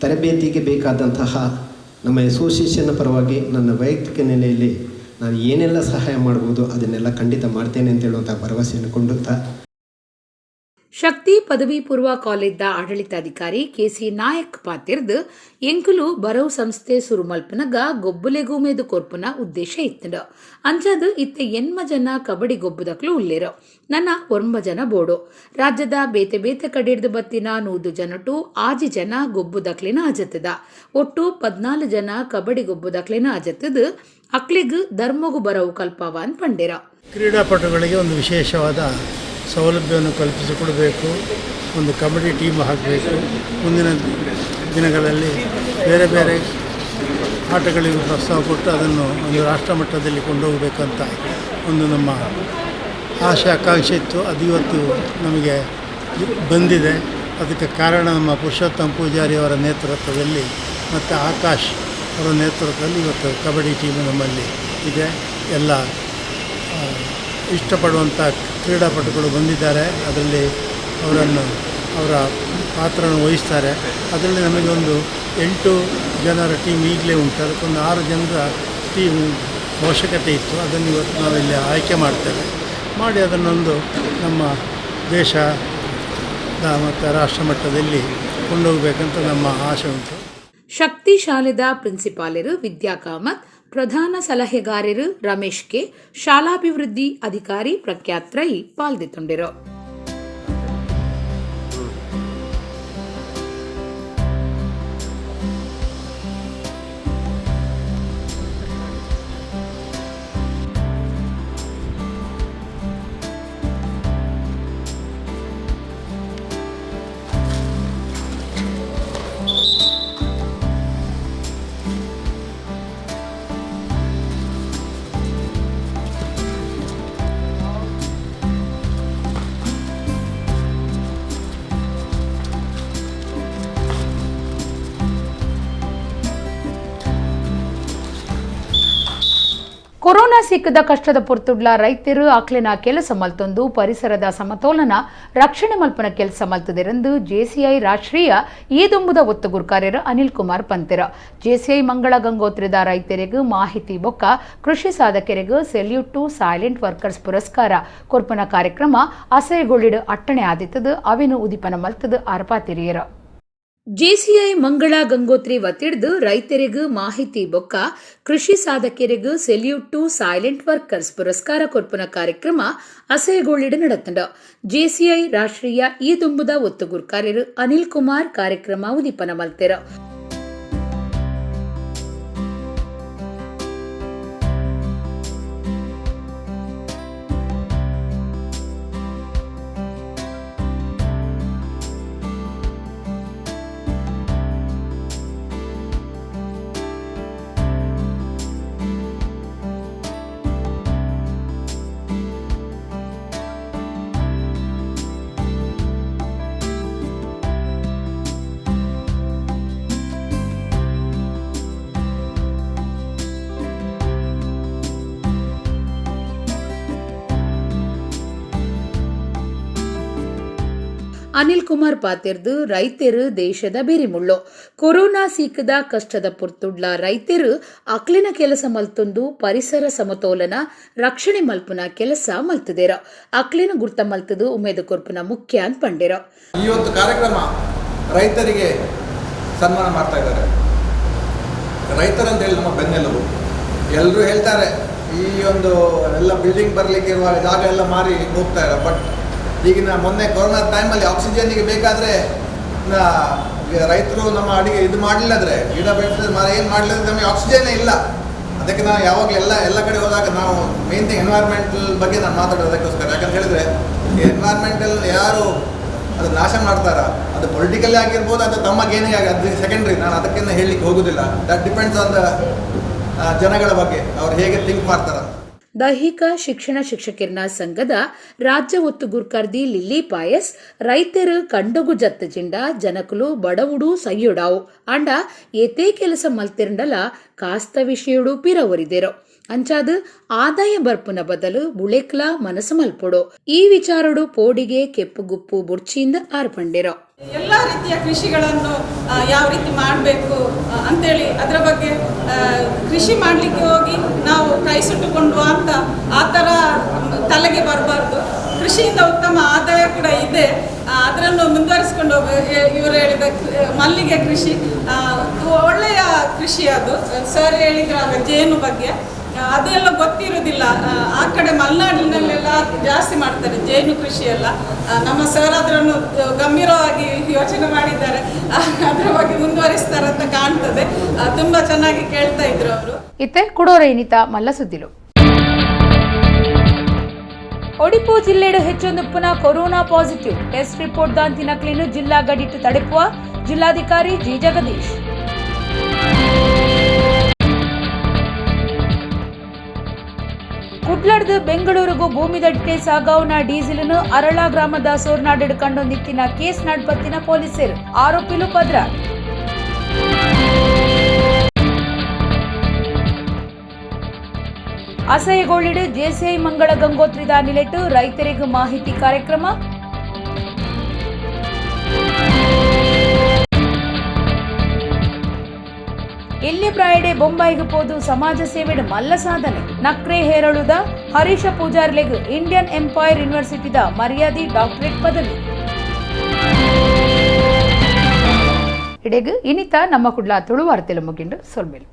ತರಬೇತಿಗೆ ಬೇಕಾದಂತಹ ನಮ್ಮ ಅಸೋಸಿಯೇಷನ್ನ ಪರವಾಗಿ ನನ್ನ ವೈಯಕ್ತಿಕ ನೆಲೆಯಲ್ಲಿ ನಾನು ಏನೆಲ್ಲ ಸಹಾಯ ಮಾಡ್ಬೋದು ಅದನ್ನೆಲ್ಲ ಖಂಡಿತ ಮಾಡ್ತೇನೆ ಅಂತ ಹೇಳುವಂಥ ಭರವಸೆಯನ್ನು ಕೊಂಡುತ್ತಾ. ಶಕ್ತಿ ಪದವಿ ಪೂರ್ವ ಕಾಲೇಜ್ದ ಆಡಳಿತಾಧಿಕಾರಿ ಕೆಸಿ ನಾಯಕ್ ಪಾತಿರ್ದು ಎಂಕುಲು ಬರವು ಸಂಸ್ಥೆ ಸುರುಮಲ್ಪನಗ ಗೊಬ್ಬುಲೆಗೂ ಮೇದು ಕೊರ್ಪುನ ಉದ್ದೇಶ ಇತ್ತಂಡು. ಅಂಚಾದು ಇತ್ತೆ ಎನ್ಮ ಜನ ಕಬಡ್ಡಿ ಗೊಬ್ಬುದಕ್ಲು ಉಲ್ಲೇರು ನನ್ನ 9 ಜನ ಬೋಡು. ರಾಜ್ಯದ ಬೇತೆ ಬೇತೆ ಕಡಿಡ್ದು ಬತ್ತಿನ 100 ಜನಟು 6 ಜನ ಗೊಬ್ಬುದಕ್ಲಿನ ಅಜತ್ತದ. ಒಟ್ಟು 14 ಜನ ಕಬಡ್ಡಿ ಗೊಬ್ಬುದಕ್ಲಿನ ಅಜತ್ತದ ಅಕ್ಲಿಗ್ ಧರ್ಮಗು ಬರವು ಕಲ್ಪವ ಅಂತ ಪಂಡಿರ. ಕ್ರೀಡಾಪಟುಗಳಿಗೆ ಒಂದು ವಿಶೇಷವಾದ ಸೌಲಭ್ಯವನ್ನು ಕಲ್ಪಿಸಿಕೊಡಬೇಕು, ಒಂದು ಕಬಡ್ಡಿ ಟೀಮ್ ಹಾಕಬೇಕು. ಮುಂದಿನ ದಿನಗಳಲ್ಲಿ ಬೇರೆ ಬೇರೆ ಆಟಗಳಿಗೂ ಪ್ರೋತ್ಸಾಹ ಕೊಟ್ಟು ಅದನ್ನು ಒಂದು ರಾಷ್ಟ್ರ ಮಟ್ಟದಲ್ಲಿ ಕೊಂಡೋಗಬೇಕಂತ ಒಂದು ನಮ್ಮ ಆಶೆ ಆಕಾಂಕ್ಷೆ ಇತ್ತು. ಅದು ಇವತ್ತು ನಮಗೆ ಬಂದಿದೆ. ಅದಕ್ಕೆ ಕಾರಣ ನಮ್ಮ ಪುರುಷೋತ್ತಮ ಪೂಜಾರಿ ಅವರ ನೇತೃತ್ವದಲ್ಲಿ ಮತ್ತು ಆಕಾಶ್ ಅವರ ನೇತೃತ್ವದಲ್ಲಿ ಇವತ್ತು ಕಬಡ್ಡಿ ಟೀಮು ನಮ್ಮಲ್ಲಿ ಇದೆ. ಎಲ್ಲ ಇಷ್ಟಪಡುವಂಥ ಕ್ರೀಡಾಪಟುಗಳು ಬಂದಿದ್ದಾರೆ. ಅದರಲ್ಲಿ ಅವರನ್ನು ಅವರ ಪಾತ್ರವನ್ನು ವಹಿಸ್ತಾರೆ. ಅದರಲ್ಲಿ ನಮಗೆ ಒಂದು 8 ಜನರ ಟೀಮ್ ಈಗಲೇ ಉಂಟು. ಅದಕ್ಕೊಂದು 6 ಜನರ ಟೀಮ್ ಅವಶ್ಯಕತೆ ಇತ್ತು. ಅದನ್ನು ಇವತ್ತು ನಾವಿಲ್ಲಿ ಆಯ್ಕೆ ಮಾಡ್ತೇವೆ. ಮಾಡಿ ಅದನ್ನೊಂದು ನಮ್ಮ ದೇಶದ ಮತ್ತು ರಾಷ್ಟ್ರ ಮಟ್ಟದಲ್ಲಿ ಕೊಂಡೋಗಬೇಕಂತ ನಮ್ಮ ಆಸೆ ಉಂಟು. ಶಕ್ತಿ ಶಾಲೆದ ಪ್ರಿನ್ಸಿಪಾಲರು ವಿದ್ಯಾ ಕಾಮತ್, ಪ್ರಧಾನ ಸಲಹೆಗಾರರು ರಮೇಶ್ ಕೆ, ಶಾಲಾಭಿವೃದ್ಧಿ ಅಧಿಕಾರಿ ಪ್ರಖ್ಯಾತ್ ರೈ ಪಾಲ್ದಿತ್ತುಂಡಿರು. ಕೊರೋನಾ ಸಿಕ್ಕದ ಕಷ್ಟದ ಪೊರ್ತುಡ್ಲ ರೈತರು ಆಕ್ಲಿನ ಕೆಲಸ ಮಲ್ತೊಂದು ಪರಿಸರದ ಸಮತೋಲನ ರಕ್ಷಣೆ ಮಲ್ಪನ ಕೆಲಸ ಮಲ್ತದೆರೆಂದು ಜೆಸಿಐ ರಾಷ್ಟ್ರೀಯ ಈದುಂಬುದ ಒತ್ತುಗುರ್ಕಾರ್ಯರು ಅನಿಲ್ ಕುಮಾರ್ ಪಂತೆರ. ಜೆಸಿಐ ಮಂಗಳ ಗಂಗೋತ್ರಿದ ರೈತರಿಗೂ ಮಾಹಿತಿ ಬೊಕ್ಕ ಕೃಷಿ ಸಾಧಕರಿಗೂ salute to silent workers ಪುರಸ್ಕಾರ ಕೊರ್ಪನ ಕಾರ್ಯಕ್ರಮ ಅಸೆಗೊಳ್ಳಿಡು ಅಟ್ಟಣೆ ಆದಿತ್ತದು ಅವಿನು ಉದಿಪನ ಮಲ್ತದು ಆರ್ಪಾತಿರಿಯರು. JCI ಮಂಗಳ ಗಂಗೋತ್ರಿ ವತಿಡ್ದು ರೈತರಿಗೂ ಮಾಹಿತಿ ಬೊಕ್ಕ ಕೃಷಿ ಸಾಧಕರಿಗೂ salute to silent workers ಪುರಸ್ಕಾರ ಕೊರ್ಪುನ ಕಾರ್ಯಕ್ರಮ ಅಸೆಗೋಳಿಡ್ ನಡತಂಡ. ಜೆಸಿಐ ರಾಷ್ಟ್ರೀಯ ಈ ದುಂಬುದ ಒತ್ತುಗುರ್ಕಾರ್ಯರು ಅನಿಲ್ ಕುಮಾರ್ ಕಾರ್ಯಕ್ರಮ ಉದಿಪನ ಮಲ್ತೆರು. ಅನಿಲ್ ಕುಮಾರ್ ಪಾತೆರ್ದು ರೈತೆರು ದೇಶದ ಬೆರಿಮುಳ್ಳು, ಕೊರೋನಾ ಸೀಕದ ಕಷ್ಟದ ಪುರ್ತುಡ್ಲ ರೈತೆರು ಅಕ್ಲಿನ ಕೆಲಸ ಮಲ್ತೊಂದು ಪರಿಸರ ಸಮತೋಲನ ರಕ್ಷಣೆ ಮಲ್ಪುನ ಕೆಲಸ ಮಲ್ತದೇರ, ಅಕ್ಲಿನ ಗುರ್ತ ಮಲ್ತದು ಉಮೇದು ಕೊರ್ಪುನ ಮುಖ್ಯ ಅಂತ ಪಂಡೇರ. ಇವತ್ತು ಕಾರ್ಯಕ್ರಮ ರೈತರಿಗೆ ಸನ್ಮಾನ ಮಾಡ್ತಾ ಇದ್ದಾರೆ. ರೈತರಂತ ಹೇಳಿ ನಮ್ಮ ಬೆನ್ನೆಲುಬು. ಎಲ್ಲರೂ ಹೇಳ್ತಾರೆ ಈ ಒಂದು ಎಲ್ಲ ಬಿಲ್ಡಿಂಗ್ ಬರಲಿಕ್ಕೆ ಇರುವ ಜಾಗ ಎಲ್ಲ ಮಾರಿ ಹೋಗ್ತಾ ಇದ್ದಾರೆ. ಬಟ್ ಈಗಿನ ಮೊನ್ನೆ ಕೊರೋನಾ ಟೈಮಲ್ಲಿ ಆಕ್ಸಿಜನ್ನಿಗೆ ಬೇಕಾದರೆ ರೈತರು ನಮ್ಮ ಅಡಿಗೆ ಇದು ಮಾಡಲಿಲ್ಲಾದರೆ, ಗಿಡ ಬೆಳೆಸಿದ್ರೆ ಮರ ಏನು ಮಾಡಲಿಲ್ಲ, ನಮಗೆ ಆಕ್ಸಿಜನ್ನೇ ಇಲ್ಲ. ಅದಕ್ಕೆ ನಾನು ಯಾವಾಗಲೂ ಎಲ್ಲ ಎಲ್ಲ ಕಡೆ ಹೋದಾಗ ನಾವು main thing environmental ಬಗ್ಗೆ ನಾನು ಮಾತಾಡೋದು ಅದಕ್ಕೋಸ್ಕರ. ಯಾಕಂತ ಹೇಳಿದರೆ ಎನ್ವೈರ್ಮೆಂಟಲ್ ಯಾರು ಅದು ನಾಶ ಮಾಡ್ತಾರ, ಅದು ಪೊಲಿಟಿಕಲ್ಲಿ ಆಗಿರ್ಬೋದು, ಅದು ತಮ್ಮ ಗೇನೇ ಆಗಿ, ಅದು ಸೆಕೆಂಡ್ರಿ. ನಾನು ಅದಕ್ಕೆಲ್ಲ ಹೇಳಲಿಕ್ಕೆ ಹೋಗೋದಿಲ್ಲ. That depends on the ಜನಗಳ ಬಗ್ಗೆ, ಅವ್ರು ಹೇಗೆ ಥಿಂಕ್ ಮಾಡ್ತಾರಂತ. ದೈಹಿಕ ಶಿಕ್ಷಣ ಶಿಕ್ಷಕಿರ್ನ ಸಂಘದ ರಾಜ್ಯ ಒತ್ತು ಗುರ್ಕರ್ದಿ ಲಿಲ್ಲಿ ಪಾಯಸ್ ರೈತರು ಕಂಡಗು ಜತ್ತ ಜಿಂಡ ಜನಕುಲು ಬಡವುಡು ಸಯ್ಯುಡಾವು ಅಂಡ ಏತೇ ಕೆಲಸ ಮಲ್ತಿರಂಡಲ ಕಾಸ್ತ ವಿಷಯುಡು ಪಿರವರಿದೆರೋ ಅಂಚಾದ ಆದಾಯ ಬರ್ಪುನ ಬದಲು ಬುಳೆಕ್ಲ ಮನಸ್ಸು ಮಲ್ಪೊಡು ಈ ವಿಚಾರಡು ಪೋಡಿಗೆ ಕೆಪ್ಪುಗುಪ್ಪು ಬುರ್ಚಿಯಿಂದ ಆರ್ಪಂಡಿರೋ. ಎಲ್ಲ ರೀತಿಯ ಕೃಷಿಗಳನ್ನು ಯಾವ ರೀತಿ ಮಾಡಬೇಕು ಅಂತೇಳಿ ಅದರ ಬಗ್ಗೆ ಕೃಷಿ ಮಾಡಲಿಕ್ಕೆ ಹೋಗಿ ನಾವು ಕೈ ಸುಟ್ಟುಕೊಂಡು ಅಂತ ಆ ಥರ ತಲೆಗೆ ಬರಬಾರ್ದು. ಕೃಷಿಯಿಂದ ಉತ್ತಮ ಆದಾಯ ಕೂಡ ಇದೆ, ಅದನ್ನು ಮುಂದುವರಿಸ್ಕೊಂಡು ಇವರು ಹೇಳಿದ ಮಲ್ಲಿಗೆ ಕೃಷಿ ಒಳ್ಳೆಯ ಕೃಷಿ. ಅದು ಸರ್ ಹೇಳಿದ್ರಾಗ ಜೇನು ಬಗ್ಗೆ ಅದೆಲ್ಲ ಗೊತ್ತಿರೋದಿಲ್ಲ. ಆ ಕಡೆ ಮಲೆನಾಡಿನಲ್ಲೆಲ್ಲ ಜಾಸ್ತಿ ಮಾಡ್ತಾರೆ ಜೇನು ಕೃಷಿ ಎಲ್ಲ. ನಮ್ಮ ಸರ್ ಅದನ್ನು ಗಂಭೀರವಾಗಿ ಯೋಚನೆ ಮಾಡಿದ್ದಾರೆ, ಅದರ ಬಗ್ಗೆ ಮುಂದುವರಿಸ್ತಾರೆ ಅಂತ ಕಾಣ್ತದೆ. ತುಂಬ ಚೆನ್ನಾಗಿ ಕೇಳ್ತಾ ಇದ್ರು ಅವರು. ಇತ್ತೆ ಕುಡೋರ ಇನಿತ ಮಲ್ಲ ಸುದ್ದಿಲು. ಒಡಿಪು ಜಿಲ್ಲೆಡು ಹೆಚ್ಚೊಂದು ಪುನಃ corona positive test report ದಾಂತಿನ ಕ್ಲೀನು ಜಿಲ್ಲಾ ಗಡಿಟ್ಟು ತಡೆಪುವ ಜಿಲ್ಲಾಧಿಕಾರಿ ಜಿ ಜಗದೀಶ್. ಕುಡ್ಲಡ್ದು ಬೆಂಗಳೂರಿಗೂ ಭೂಮಿದಟ್ಟೆ ಸಾಗಾವನ ಡೀಸೆಲ್ನು ಅರಳ ಗ್ರಾಮದ ಸೋರ್ನಾಡು ಕಂಡೊಂದಿತ್ತಿನ ಕೇಸ್ ನಡ್ಪತ್ತಿನ ಪೊಲೀಸರು ಆರೋಪಿಲು ಪದ್ರ. ಅಸಹ್ಯಗೊಳ್ಳಿಡು ಜೆಸಿಐ ಮಂಗಳ ಗಂಗೋತ್ರಿದ ನಿಲೆಟ್ಟು ರೈತರಿಗೂ ಮಾಹಿತಿ ಕಾರ್ಯಕ್ರಮ. ಎಲ್ಲಿ ಪ್ರಾಯಡೆ ಬೊಂಬಾಯಿಗೆ ಪೋದು ಸಮಾಜ ಸೇವೆಡ್ ಮಲ್ಲ ಸಾಧನೆ ನಕ್ರೆ ಹೇರಳುದ ಹರೀಶ ಪೂಜಾರ್ಲೆಗ್ ಇಂಡಿಯನ್ ಎಂಪೈರ್ ಯೂನಿವರ್ಸಿಟಿದ ಮರ್ಯಾದಿ ಡಾಕ್ಟರೇಟ್ ಪದವಿ. ಇಡೆಗ್ ಇನಿತ ನಮ್ಮ ಕುಡ್ಲ ತುಳುವಾರ್ತೆಲು ಮುಗಿಂಡು ಸೊಲ್ಮೆಲು.